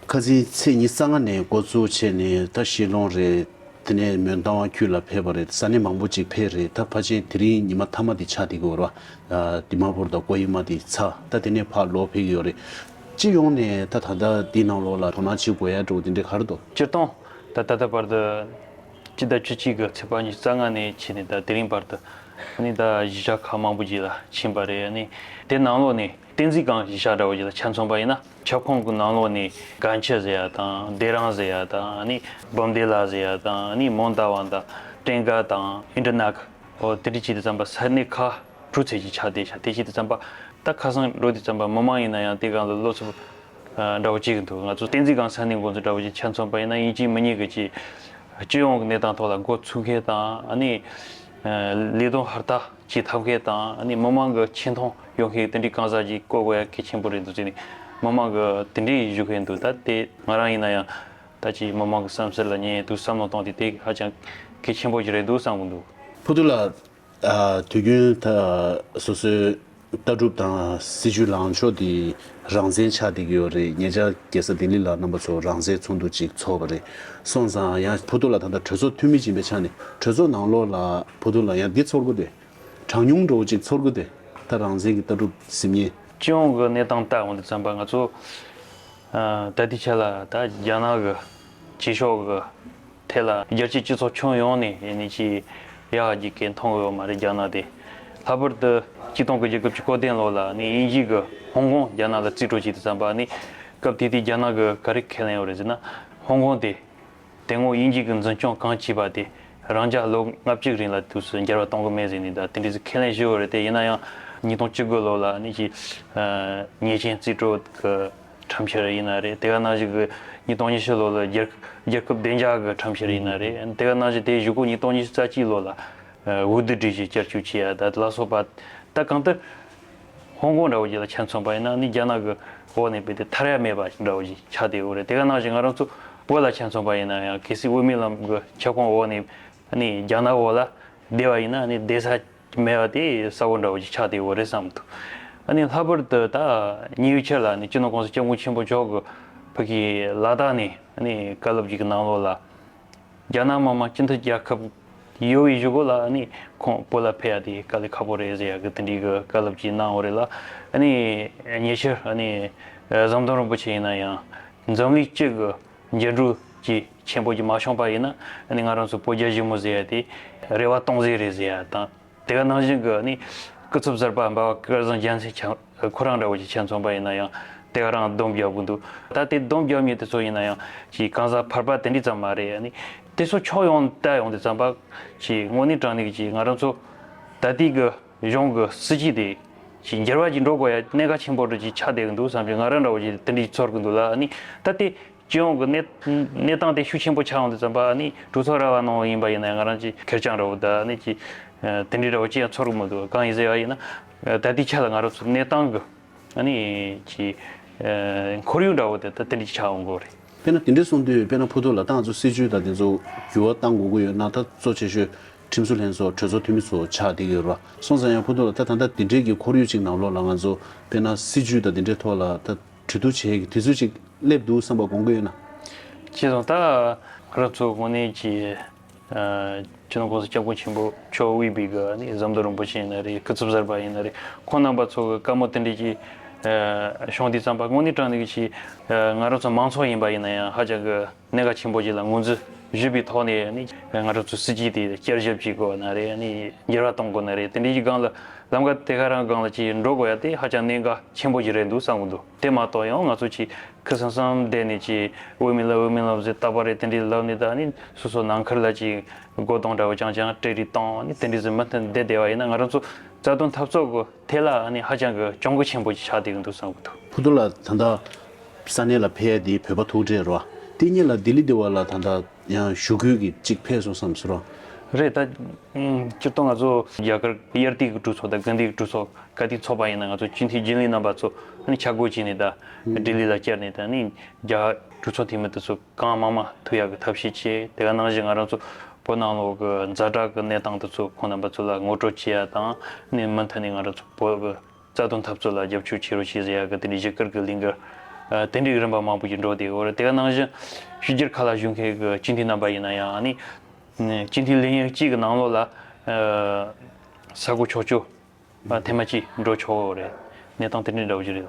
ཁ་སང་ཚེས་ཉི་ཤུ་རྩ་ལྔ་ནས་འགོ་བཙུགས་བྱས་ནས་ད་ཤི་ལོང་རེད། དེ་ནས་མོན་རྟ་དབང་ཁུལ་ལ་ཕེབས་པ་རེད། ས་གནས་མང་པོ་ཅིག་ཕེབས་རེད། ད་ཕལ་ཆེར་དེ་རིང་ཉི་མ་མཐའ་མ་དེ་ཆགས་བསྡད་ཀྱི་ཡོད་རེད་བ། ཨ། དི་མ་པུར་དང་ཀོ་ཧི་མ་དེ་ཚར། ད་དེ་ནས་ཕར་ལོག་ཕེབས་ཀྱི་ཡོད་རེད། སྤྱི་ཡོངས་ནས་ད་ད་ལྟ་འདི་ནང་ལོགས་ལ་དོ་སྣང་བྱེད་དགོས་ཡ་འདྲ་བོ་དེ་འདྲ་ག་རེ་འདུག་སྤྱིར་བཏང་ད་ད་ལྟ་བར་དུ་སྤྱི་ཟླ་བཅུ་གཅིག་གི་ཚེས་པ་ཉི་ཤུ་རྩ་ལྔ་ནས་བྱས་ནས་ད་དེ་རིང་བར་དུ་ཨ་ནི་ད་གཞིས་ཆགས་ཁག་མང་པོ་ཅིག་ལ་ཕྱིན་པ་རེད། ཨ་ནི་དེ་ནང་ལོགས་ནས་བསྟན་འཛིན་སྒང་གཞིས་ཆགས་འདྲ་བོ་ཅིག་ལ་ཆ་མཚོན་པ་ཡིན་ན། ཁྱབ་ཁོངས་ཀྱི་ནང་ལོགས་ནས་དགའ་འཁྱི་ཟེར་ཡ་དང་། བདེ་རང་ཟེར་ཡ་དང་། ཨ་ནི་བུམ་སྡེ་ལ་ཟེར་ཡ་དང་། ཨ་ནི་མོན་རྟ་དབང་དང་། སྤྲིན་དགའ་དང་། ཨིན་དྲ་ནག་འོ་དེ་འདྲ་བྱས་དུས་ཙམ་པ་ས་གནས་ཁག་དྲུག་ཙམ་ཅིག་ཆགས་བསྡད་ཤག་དེ་བྱས་དུས་ཙམ་པ་ད་ཁ་སང་འགྲོ་དུས་ཙམ་པ་མི་མང་ཡིན་ན་ཡང་དེ་སྒང་ལ་བློ་འཚབ་འདྲ་བོ་བྱེད་ཀྱི་འདུག་ང་ཚོ་བསྟན་འཛིན་སྒང་ས་གནས་འགོ་འཛིན་འདྲ་བོ་ཅིག་ཆ་མཚོན་པ་ཡིན་ན། ཡིན་གཅིག་མིན་གཉིས་ཀྱི་ཅིག་སྤྱི་ཡོངས་ཀྱི་གནས་སྟངས་ཐོག་ལ་འགོ་ཚུགས་མཁན་དང་། ཨ་ནི་ལས་དོན་ཧུར་ཐག་ཅིག་འཐབ་མཁན་དང་། ཨ་ནི་མི་མང་གི་ཆེ་མཐོང་ཡོང་མཁན་དེ་འདྲའི་གང་ཟག་ཅིག་བསྐོ་དགོས་ཡ་གལ་ཆེན་པོ་རེད་འདུག་ཟེར་ནས་མི་མང་གིས་དེ་འདྲའི་ཞུ་མཁན་འདུག་ད་དེ་ང་རང་ཡིན་ན་ཡང་ད་ཅིག་མི་མང་གི་བསམ་ཚུལ་ལ་ཉན་འདུག་བསམ་བློ་བཏང་སྟེ་དེ་ཧ་ཅང་གལ་ཆེན་པོ་ཅིག་རེད་འདུག་བསམ་གྱི་འདུག་བུ་ཐུ་ལགས། ཨ། དུས་རྒྱུན་ད་སོ་སོའི་ལྟ་གྲུབ་དང་སྲིད་ཇུས་ལངས་ཕྱོགས་དེ་རང་བཙན་ཆགས་བསྡད་ཀྱི་ཡོད་རེད། ཉེ་ཆར་རྒྱལ་ས་ལྡི་ལི་ལ་རྣམ་པ་ཚོ་རང་བཙན་ཚོགས་འདུ་ཅིག་ཚོགས་པ་རེད། སོང་ཙང་ཡང་བུ་ཐུ་ལགས་ད་ལྟ་གྲོས་ཚོགས་འཐུས་མི་ཡིན་པའི་ཆ་ནས་གྲོས་ཚོགས་ནང་ལོགས་ལ་བུ་ཐུ་ལགས་ཡང་འདི་ཚོར་གྱི་འདུག་གྲངས་ཉུང་འདྲ་བོ་ཅིག་ཚོར་གྱི་འདུག་ད་རང་བཙན་གྱི་ལྟ་གྲུབ་ཟིན་ཉེ། སྤྱི་ཡོངས་ཀྱི་གནས་སྟངས་ལྟ་འོང་དུས་ཙམ་པ་ང་ཚོ་ཨ་ད་ལྟའི་ཆ་ལ་ད་རྒྱ་ནག་གི་བྱེད་ཕྱོགས་ཀྱི་ཐད་ལ་རྒྱལ་སྤྱིའི་སྤྱི་ཚོགས་ཁྱོན་ཡོངས་ནས་ཡིན་ནི་ཅིག་ཡག་གི་སྐད་མཐོང་གི་ཡོད་མ་རེད། རྒྱ་ནག་དེ་ལྷག་པར་དུ་གཅིག་སྟོང་དགུ་བརྒྱ་དགུ་བཅུ་གོ་བདུན་ལོ་ལ་ནི་དབྱིན་ཇི་གི་ཧོང་ཀོང་རྒྱ་ནག་ལ་རྩིས་སྤྲོད་བྱས་དུས་ཙམ་པ་ནི་སྐབས་དེ་དུས་རྒྱ་ནག་གི་ག་རེ་ཁས་ལེན་ཡོད་རེད་ཟེར་ན། ཧོང་ཀོང་དེ་དེ་སྔོན་དབྱིན་ཇི་གི་འཛིན་སྐྱོང་གང་བྱས་པ་དེ་རང་འཇགས་ལོ་ལྔ་བཅུ་རིང་ལ་དུས་སུ་འགྱུར་བ་གཏོང་གི་མེད་ཟེར་ནས་ད་དེ་འདྲ་ཟིག་ཁས་ལེན་ཞུས་ཡོད་རེད། དེ་ཡིན་ན་ཡང་ཉིས་སྟོང་བཅུ་དགུ་ལོ་ལ་ནི་ཅིག་ཉེས་ཅན་རྩིས་སྤྲོད་ཀྱི་ཁྲིམས་འཆར་ཡིན་ན་རེད། དེ་ག་ནང་བཞིན་གྱི་ཉིས་སྟོང་ཉི་ཤུ་ལོ་ལ་རྒྱལ་རྒྱལ་ཁབ་བདེ་འཇགས་ཀྱི་ཁྲིམས་འཆར་ཡིན་ན་རེད། དེ་ག་ནང་བཞིན་དེའི་གཞུག་གུ་ཉིས་སྟོང་ཉི་ཤུ་རྩ་གཅིག་ལོ་ལ་འོས་བསྡུ་སྒྲིག་གཞི་བསྐྱར་བཅོས་བྱས་ཡ་ད་ལ་སོགས་པ་ད་གང་ལྟར་ཧོང་ཀོང་འདྲ་བོ་ཅིག་ལ་ཆ་མཚོན་པ་ཡིན་ན་ནི་རྒྱ་ནག་གི་འོག་ནས་རྦད་དེ་ཐར་ཡ་མེད་པ་འདྲ་བོ་ཅིག་ཆགས་བསྡད་ཡོད་རེད། དེ་ག་ནང་བཞིན་ང་རང་ཚོ་བོད་ལ་ཆ་མཚོན་པ་ཡིན་ན་ཡང་གལ་སྲིད་དབུ་མའི་ལམ་གྱི་ཁྱབ་ཁོངས་འོག་ནས་ནི་རྒྱ་ནག་འོག་ལ་བསྡད་པ་ཡིན་ན་ནི་བསྡད་ས་མེད་པ་དེ་གསལ་པོ་འདྲ་བོ་ཅིག་ཆགས་བསྡད་ཡོད་རེད་བསམ་འདུག་ཨ་ནི་ལྷག་པར་དུ་ད་ཉེ་བའི་ཆར་ལ་ནི་སྤྱི་ནོར་གོང་ས་སྐྱབས་མགོན་ཆེན་པོ་མཆོག་གི་ཕ་གི་ལ་དྭགས་ནས་ནི་བཀའ་སློབ་ཅིག་གི་ནང་ལོགས་ལ་རྒྱ་ནག་མི་དམངས་སྤྱི་མཐུན་རྒྱལ་ཁབ་ཡོད་པའི་གཞུག་གུ་ལ་ནི་ཁོང་བོད་ལ་ཕེབས་ཡ་དེ་དཀའ་ལས་ཁག་པོ་རེད་ཟེར་ཡ་གི་དེ་འདྲའི་གི་བཀའ་སློབ་ཅིག་གནང་ཡོད་རེད་ལ། ཨ་ནི་ཉེ་ཆར་ཨ་ནི་ཟམ་གདོང་རིན་པོ་ཆེ་ཡིན་ན་ཡང་འཛམ་གླིང་སྤྱི་གི་འགྱུར་འགྲོས་ཀྱི་ཆེན་པོ་ཅིག་མ་བྱུང་པ་ཡིན་ན་ཨ་ནི་ང་རང་ཚོ་བོད་རྒྱ་ཞི་མོལ་ཟེར་ཡ་དེ་རེ་བ་སྟོང་ཟད་རེད་ཟེར་ཡ་དང་། དེ་ག་ནང་བཞིན་གྱི་ནི་སྐུ་ཚབ་གསར་པ་འབའ་བ་སྐལ་བཟང་རྒྱལ་མཚན་ཁོ་རང་འདྲ་བོ་ཅིག་ཆ་མཚོན་པ་ཡིན་ན་ཡང་དེ་ག་རང་སྡོམ་རྒྱག་གི་འདུག་ད་དེ་སྡོམ་རྒྱག་མཁན་དེ་ཚོ་ཡིན་ན་ཡང་ཅིག་གང་ཟག་ཕལ་པ་དེ་འདྲ་ཙམ་མ་རེད། ནི་དེ་ཚོ་ཕྱོགས་ཡོངས་བལྟ་ཡོང་དུས་ཙམ་པ་ཅིག་དངོས་གནས་དྲང་གནས་ཀྱི་ཅིག་ང་རང་ཚོ་ད་ལྟའི་གི་གཞུང་གི་སྲིད་བྱུས་དེ་ཅིག་འགྱུར་བ་ཅིག་འགྲོ་དགོས་ཡ་གནད་འགག་ཆེན་པོ་འདྲ་ཅིག་ཆགས་བསྡད་ཀྱི་འདུག་བསམ་གྱི་ང་རང་འདྲ་བོ་ཅིག་དེ་འདྲ་ཅིག་ཚོར་གྱི་འདུག་ལ། ནི་ད་དེ་སྤྱི་ཡོངས་ཀྱི་གནས་གནས་སྟངས་དེ་ཤུགས་ཆེན་པོ་ཆགས་ཡོང་དུས་ཙམ་པ་ནི་གྲོས་ཚོགས་ར་བ་ནང་ཡིན་པ་ཡིན་ན་ང་རང་ཅིག་ཁེར་རྐྱང་འདྲ་བོ་ད་ནི་ཅིག་དེ་འདྲའི་འདྲ་བོ་ཅི་ཡང་ཚོར་གི་མི་འདུག་གང་ཡིན་ཟེར་བ་ཡིན་ན་ད་ལྟའི་ཆ་ལ་ང་རང་ཚོ་གནས་སྟངས་ཀྱི་ནི་ཅིག་ཁོར་ཡུག་འདྲ་བོ་དེ་ད་དེ་འདྲ་ཅིག་ཆགས་ཡོང་གི་རེད། དཔེར་ན་དེ་འདྲ་སོང་དུས་དཔེར་ན་བུ་ཐུ་ལ་ད་ང་ཚོ་སྲིད་བྱུས་ད་དེ་ཚོ་འགྱུར་བ་གཏང་དགོས་ཀྱི་ཡོད་ན་ད་གཙོ་ཆེ་ཤོས་ཁྲིམས་བཟོ་ལྷན་ཚོགས་གྲོས་ཚོགས་འཐུས་མི་ཚོ་ཆགས་བསྡད་ཀྱི་ཡོད་རེད་བ། སོང་ཙང་ཡང་བུ་ཐུ་ལ་ད་ད་ལྟ་དེ་འདྲའི་གི་ཁོར་ཡུག་ཅིག་ནང་ལོགས་ལ་ང་ཚོ་དཔེར་ན་སྲིད་བྱུས་དང་དེ་འདྲའི་ཐོག་ལ་ད་གྲོས་བསྡུར་བྱེད་ཀྱི་དུས་ཚོད་ཅིག་སླེབས་འདུག་བསམ་པ་དགོངས་ཀྱི་ཡོད་ན། ཅེས་སོང་ད་ང་རང་ཚོ་དངོས་གནས་ཀྱི་སྤྱི་ནོར་གོང་ས་སྐྱབས་མགོན་ཆེན་པོ་མཆོག་དབུས་པའི་གི་ཟམ་གདོང་རིན་པོ་ཆེ་ཡིན་ན་རེད། སྐུ་ཚབ་གསར་པ་ཡིན་ན་རེད། ཁོང་རྣམ་པ་ཚོ་གི་བཀའ་མོལ་དེ་འདྲའི་ཅིག་བྱུང་དུས་ཙམ་པ་དངོས་གནས་དྲང་གནས་ཀྱི་ང་རང་ཚོ་མང་ཚོགས་ཡིན་པ་ཡིན་ན་ཡང་ཧ་ཅང་གི་གནད་འགག་ཆེན་པོ་ཅིག་ལ་ངོས་འཛིན་ཞུས་པའི་ཐོག་ནས་ནི་ང་རང་ཚོའི་སྲིད་བྱུས་དེ་བསྐྱར་ཞིབ་བྱེད་དགོས་ན་རེད། ནི་འགྱུར་བ་གཏོང་དགོས་ན་རེད། དེ་འདྲའི་གི་སྒང་ལ་ལམ་ཁ་དེ་ག་རང་སྒང་ལ་ཅིག་འགྲོ་དགོས་ཡ་དེ་ཧ་ཅང་གནད་འགག་ཆེན་པོ་ཅིག་རེད་འདུག་བསམ་གི་འདུག་དེ་མ་གཏོགས་ཡང་ང་ཚོ་ཅིག་ ཁུ་སིམ་སིམ་བསྡད་ནས་ཅིག་འོས་མི་ལ་འོས་མི་ལ་ཟེར་རྟག་པ་རེད། དེ་འདྲའི་ལབ་ནས་ད་ནི་སོ་སོ་ནང་ཁུལ་ལ་ཅིག་སྒོ་གདོང་འདྲ་བོ་རྐྱང་རྐྱང་སྤྲད་རེས་བཏང་ནས་དེ་འདྲའི་ཟིན་མི་མཐུན་བསྡད་བསྡད་པ་ཡིན་ན། ང་རང་ཚོ་རྩ་དོན་འཐབ་རྩོད་ཀྱི་ཐད་ལ་ནི་ཧ་ཅང་གི་གྱོང་གུད་ཆེན་པོ་ཅིག་ཆགས་བསྡད་ཀྱི་འདུག་བསམ་གྱི་འདུག་ཕུ་ཐུ་ལགས། ད་ལྟ་ས་གནས་ལ་ཕེབས་ཡ་དེ་བོད་པ་ཐུག་འཕྲད་རེད་བ། དེ་གཉིས་ལ་ལྡི་ལི་དེ་བ་ལ་ད་ལྟ་ཡང་ཞུ་སྐུལ་གྱི་ཅིག་ཕེབས་སོང་བསམ་ཟེར་རོ། རེད། ད་སྤྱིར་བཏང་ང་ཚོ་རྒྱ་གར་དབྱར་དུས་ཀྱི་གྲོས་ཚོགས་དང་དགུན་དུས་ཀྱི་གྲོས་ཚོགས་ག་དུས་ཚོགས་པ་ཡིན་ན་ང་ཚོ་སྤྱི་འཐུས་རྒྱུན་ལས་རྣམ་པ་ཚོ་ནི་ཆ་བགོས་བྱས་ནས་ད་ལྡི་ལི་ལ་བཅར་ནས་ད་ནི་རྒྱ་གྲོས་ཚོགས་འཐུས་མི་དེ་ཚོ་གང་མང་མང་ཐུག་ཡག་གི་ཐབས་ཤེས་བྱས། དེ་ག་ནང་བཞིན་ང་རང་ཚོ་བོད་ནང་ལོགས་ཀྱི་ཛ་དྲག་གི་གནས་སྟངས་དེ་ཚོ་ཁོང་རྣམ་པ་ཚོ་ལ་ངོ་སྤྲོད་བྱེད་ཡ་དང་ནི་མུ་མཐུད་ནས་ང་རང་ཚོ་བོད་ཀྱི་རྩ་དོན་འཐབ་རྩོད་ལ་རྒྱབ་སྐྱོར་བྱེད་རོགས་བྱེད་ཟེར་ཡ་གི་དེ་འདྲའི་བཞུགས་སྒར་གྱི་ལས་འགུལ་དེ་འདྲའི་རིམ་པ་མང་པོ་ཞིག་འགྲོ་བསྡད་ཡོད་རེད། དེ་ག་ནང་བཞིན་ཕྱི་རྒྱལ་ཁག་ལ་བཞུགས་མཁན་གྱི་སྤྱི་འཐུས་རྣམ་པ་ཡིན་ན་ཡང་ནི་སྤྱི་འཐུས་ལས་ཡུན་གཅིག་གི་ནང་ལོགས་ལ་ས་གོ་ཆོག་ཆོག་ཐེངས་མ་གཅིག་འགྲོ་ཆོག་གི་རེད། གནས་སྟངས་དེ་འདྲའི་འདྲ་བོ་ཞིག་རེད།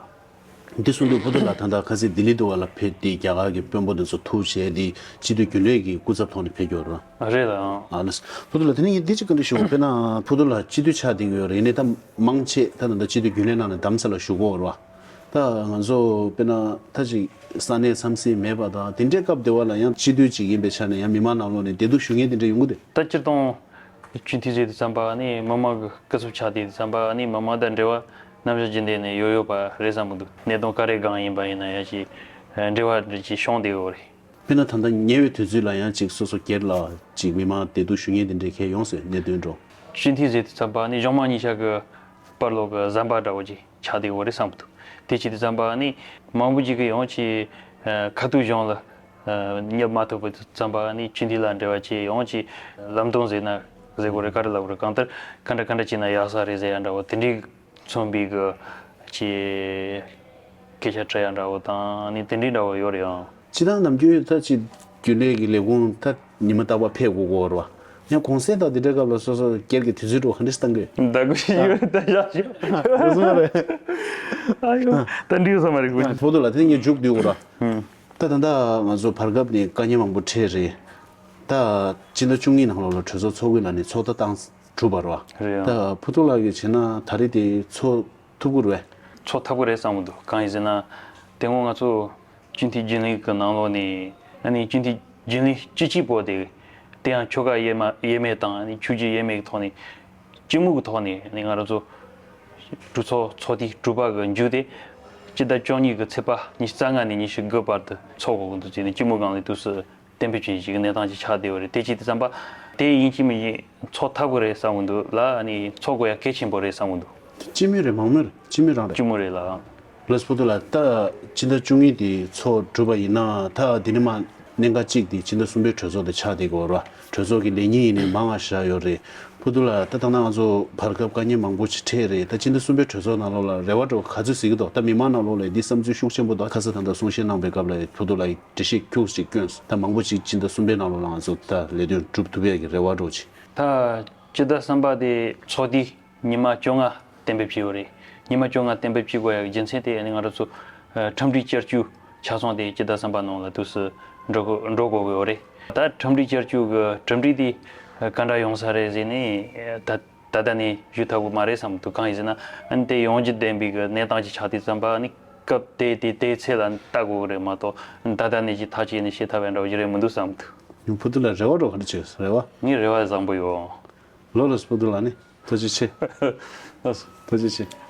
འདི་གསུང་དུས་ཕུ་ཐུ་ལགས། ད་ལྟ་ཁ་སང་ལྡི་ལི་དུ་བ་ལ་ཕེབས་ཏེ་རྒྱ་གར་གྱི་དཔོན་པོ་དེ་ཚོ་ཐུག་བྱས་ཏེ་སྤྱི་འཐུས་རྒྱུན་ལས་ཀྱི་སྐུ་ཚབ་ཐོག་ནས་ཕེབས་ཀྱི་ཡོད་རེད། རེད་ལགས། ཨ་ལགས། ཕུ་ཐུ་ལགས། དེ་ནས་ངས་འདི་གཅིག་བཀའ་འདྲི་ཞུ། དཔེར་ན་ཕུ་ཐུ་ལགས་སྤྱི་འཐུས་ཆགས་བསྡད་ཀྱི་ཡོད་རེད། ཡིན་ནའི་ད་མང་ཆེ་ད་ད་ལྟ་སྤྱི་འཐུས་རྒྱུན་ལས་ནང་ནས་འདམ་ས་ལ་བཞུགས་ཀྱི་ཡོད་རེད་བ། ད་ང་ཚོ་དཔེར་ན་ད་ཅིག་ས་གནས་འཚམས་གཟིགས་མེད་པ་དང་དེ་འདྲའི་སྐབས་དེ་བ་ལ་ཡང་སྤྱི་འཐུས་ཅིག་ཡིན་པའི་ཆ་ནས་ཡང་མི་མང་ནང་ལོགས་ནས་བདེ་སྡུག་ཞུ་མཁན་དེ་འདྲ་ཡོང་གི་འདུག་ད་སྤྱིར་བཏང་སྤྱི་འཐུས་ཟེར་དུས་ཙམ་པ་ནི་མི་མང་གི་སྐུ་ཚབ་ཆགས་བསྡད་དུས་ཙམ་པ་ནི་མི་མང་དང་འབྲེལ་བ་ནམ་ཞིག་རྒྱུན་ལྡན་ནས་ཡོད་ཡོད་པ་རེད་བསམ་གྱི་འདུག་གནད་དོན་ག་རེ་སྒང་ཡིན་པ་ཡིན་ན་ཡང་ཅིག་འབྲེལ་བ་འདྲ་ཅིག་བྱུང་བསྡད་ཡོད་རེད། དཔེར་ན་ད་ལྟ་ཉེ་བའི་དུས་ཚོད་ལ་ཡང་ཅིག་སོ་སོ་སྒེར་ལ་ཅིག་མི་མང་བདེ་སྡུག་ཞུ་མཁན་དེ་འདྲའི་གལ་ཡོང་སྲིད་གནད་དོན་འགྲོ། སྤྱི་འཐུས་ཟེར་དུས་ཙམ་པ་ནི་གཞུང་མང་གཉིས་ཆ་གི་བར་ལོགས་ཀྱི་ཟམ་པ་འདྲ་བོ་ཅིག་ཆགས་བསྡད་ཡོད་རེད་བསམ་གྱི་འདུག་དེ་བྱེད་དུས་ཙམ་པ་ནི་མང་པོ་ཅིག་གིས་ཡང་ཅིག་ཁ་ཐུག་གཞུང་ལ་བསྙབ་མ་ཐུབ་པའི་དུས་ཙམ་པ་ནི་སྤྱི་འཐུས་ལ་འབྲེལ་བ་བྱས་ཡང་ཅིག་ལམ་སྟོན་ཟེར་ན་ཟེར་དགོས་རེད། ག་རེ་ལབ་དགོས་རེད། གང་ལྟར་ག་འདྲ་ག་འདྲ་བྱས་ན་ཡག་ས་རེད་ཟེར་ཡ་འདྲ་བོ་དེ་འདྲའི་མཚོན་པའི་གི་ཅིག་སྐད་ཆ་དྲི་ཡ་འདྲ་བོ་དང་ནི་དེ་འདྲའི་འདྲ་བོ་ཡོད་རེད་ཨང་། སྤྱིར་བཏང་ནམ་རྒྱུན་ད་ཅིག་རྒྱུན་ལས་ཀྱི་ལས་ཁུངས་ད་ཉི་མ་རྟག་པར་ཕེབས་དགོས་ཀྱི་ཡོད་རེད་བ། ཡང་གུང་སེང་དང་དེ་འདྲའི་སྐབས་ལ་སོ་སོ་སྒེར་གྱི་དུས་ཚོད་འགྲོ་ག་འདྲས་བཏང་གི་ཡོད། ད་གུ་ཞིག་ཡོད་ད་ཡག་ཞུ། ཨ་ཡོ་ད་འདྲི་ཡོད་ས་མ་རེད་གུ། ཕུ་ཐུ་ལགས། དེ་ངས་མཇུག་བསྡུ་དགོས་ར། ད་ད་ལྟ་ང་ཚོ་བར་སྐབས་ནས་དཀའ་ངལ་མང་པོ་འཕྲད་རེད། ད་སྤྱི་ཟླ་བཅུ་གཉིས་ནང་ལོགས་ལ་གྲོས་ཚོགས་འཚོགས་ཀྱི་ལབ་ནས་ཚོགས་ད་བཏང་གྲུབ་པ་རེད་བ། རེད་ཨང་། ད་ཕུ་ཐུ་ལགས་ཀྱིས་བྱས་ན་ད་རེས་དེ་ཚོགས་ཐུབ་ཀྱི་རེད་པས། ཚོགས་ཐུབ་ཀྱི་རེད་བསམ་གྱི་འདུག་གང་ཡིན་ཟེར་ན་དེ་སྔོན་ང་ཚོ་སྤྱི་འཐུས་རྒྱུན་ལས་ཀྱི་ནང་ལོགས་ནས་ཨ་ནི་སྤྱི་འཐུས་རྒྱུན་ལས་བཅུ་གཅིག་པོ་དེ་དེ་ཡང་ཆོལ་ཁ་དབྱེ་མ་དབྱེ་མེད་དང་ཨ་ནི་ཆོས་བརྒྱུད་དབྱེ་མེད་ཀྱི་ཐོག་ནས་སྤྱི་མོས་ཀྱི་ཐོག་ནས་ཨ་ནི་ང་རང་ཚོ་གྲོས་ཚོགས་ཚོགས་དུས་དྲུག་པ་གི་མཇུག་དེ་སྤྱི་ཟླ་བཅུ་གཉིས་ཀྱི་ཚེས་པ་ཉི་ཤུ་རྩ་ལྔ་ནས་ཉི་ཤུ་དགུ་བར་དུ་ཚོགས་དགོས་ཀྱི་འདུག་ཟེར་ནས་སྤྱི་མོས་སྒང་ལས་དུས་སུ། གཏན་འབེབས་བྱས་ཞིག་གི་གནས་སྟངས་ཅིག་ཆགས་བསྡད་ཡོད་རེད། དེ་བྱེད་དུས་ཙམ་པ་དེ་ཡིན་གཅིག་མིན་གཅིག་ཚོགས་ཐུབ་ཀྱི་རེད་བསམ་གྱི་འདུག་ལ་ཨ་ནི་ཚོགས་དགོས་ཡ་གལ་ཆེན་པོ་རེད་བསམ་གྱི་འདུག་སྤྱི་མོས་རེད། མང་མོས་རེད། སྤྱི་མོས་རང་རེད། སྤྱི་མོས་རེད་ལགས། ལགས་སོ། ཕུ་ཐུ་ལགས། ད་སྤྱི་ཟླ་བཅུ་གཉིས་དེ་ཚོགས་གྲུབ་པ་ཡིན་ན་ད་འདི་ནས་མར་གནད་འགག་གཅིག་དེ་སྤྱི་ཟླ་གསུམ་པའི་གྲོས་ཚོགས་དེ་ཆགས་བསྡད་ཀྱི་ཡོད་རེད་བ། གྲོས་ཚོགས་ཀྱི་ལས་ཉིན་ཡིན་ནའི་མང་བ་བཞག་ཡོད་རེད། ཕུ་ཐུ་ལགས། ད་ད་ལྟ་ང་ཚོ་བར་སྐབས་དཀའ་ངལ་མང་པོ་ཞིག་འཕྲད་རེད། ད་སྤྱི་ཟླ་གསུམ་པའི་གྲོས་ཚོགས་ནང་ལོགས་ལ་རེ་བ་འདྲ་བོ་ག་ཚོད་གཟིགས་ཀྱི་འདུག་ད་མི་མང་ནང་ལོགས་ལ་འདི་བསམ་ཚུལ་ཤུགས་ཆེན་པོ་འདུག་ཁ་སང་ད་ལྟ་གསུང་བཤད་གནང་བའི་སྐབས་ལ་ཕུ་ཐུ་ལགས་འགྲེལ་བཤད་ཁྱུག་ཅིག་བསྐྱོན་སོང་། ད་མང་པོ་ཅིག་སྤྱི་ཟླ་གསུམ་པའི་ནང་ལོགས་ལ་ང་ཚོ་ད་ལས་དོན་སྒྲུབ་ཐུབ་ཡག་གི་རེ་བ་འདྲ་བོ་ཅིག་ད་སྤྱི་ཟླ་གསུམ་པ་དེ་ཚོགས་དུས་ཉི་མ་བཅོ་ལྔ་གཏན་འབེབས་བྱས་ཡོད་རེད། ཉི་མ་བཅོ་ལྔ་གཏན་འབེབས་བྱེད་དགོས་ཡག་གི་རྒྱུ་མཚན་དེ་ཨ་ནི་ང་རང་ཚོ་ཁྲིམས་སྒྲིག་བསྐྱར་བཅོས་ཆ་ཚང་དེ་སྤྱི་ཟླ་གསུམ་པ་ནང་ལ་དུས་སུ་འགྲོ་དགོས་འགྲོ་དགོས་ཀྱི་ཡོད་རེད། ད་ཁྲིམས་སྒྲིག་བསྐྱར་བཅོས་ཀྱི་གྲུབ་འབྲས་དེ་ག་འདྲ་ཡོང་ས་རེད་ཟེར་ནས་ད། ད་ལྟ་ནས་ཞུ་ཐུབ་ཀྱི་མ་རེད་བསམ་འདུག་གང་ཡིན་ཟེར་ན་ཨ་ནི་དེ་ཡོང་རྒྱུ་ལྡན་པའི་གི་གནས་སྟངས་ཅིག་ཆགས་དུས་ཙམ་པ་ཨ་ནི་སྐབས་དེ་དེ་དེའི་ཚེ་ལ་ལྟ་དགོས་ཀྱི་རེད་མ་གཏོགས་ད་ལྟ་ནས་ཅིག་ཐག་བཅད་ནས་བཤད་ཐུབ་པ་འདྲ་བོ་ཞིག་རེད་མི་འདུག་བསམ་འདུག་ཕུ་ཐུ་ལ་རེ་བ་འདྲ་བོ་ག་འདྲ་བྱས་རེད་བ། ངའི་རེ་བ་བཟང་པོ་ཡོད། ལགས་ལགས་སོ། ཕུ་ཐུ་ལགས་ནི་ཐུགས་རྗེ་ཆེ། ལགས་སོ། ཐུགས་རྗེ་ཆེ།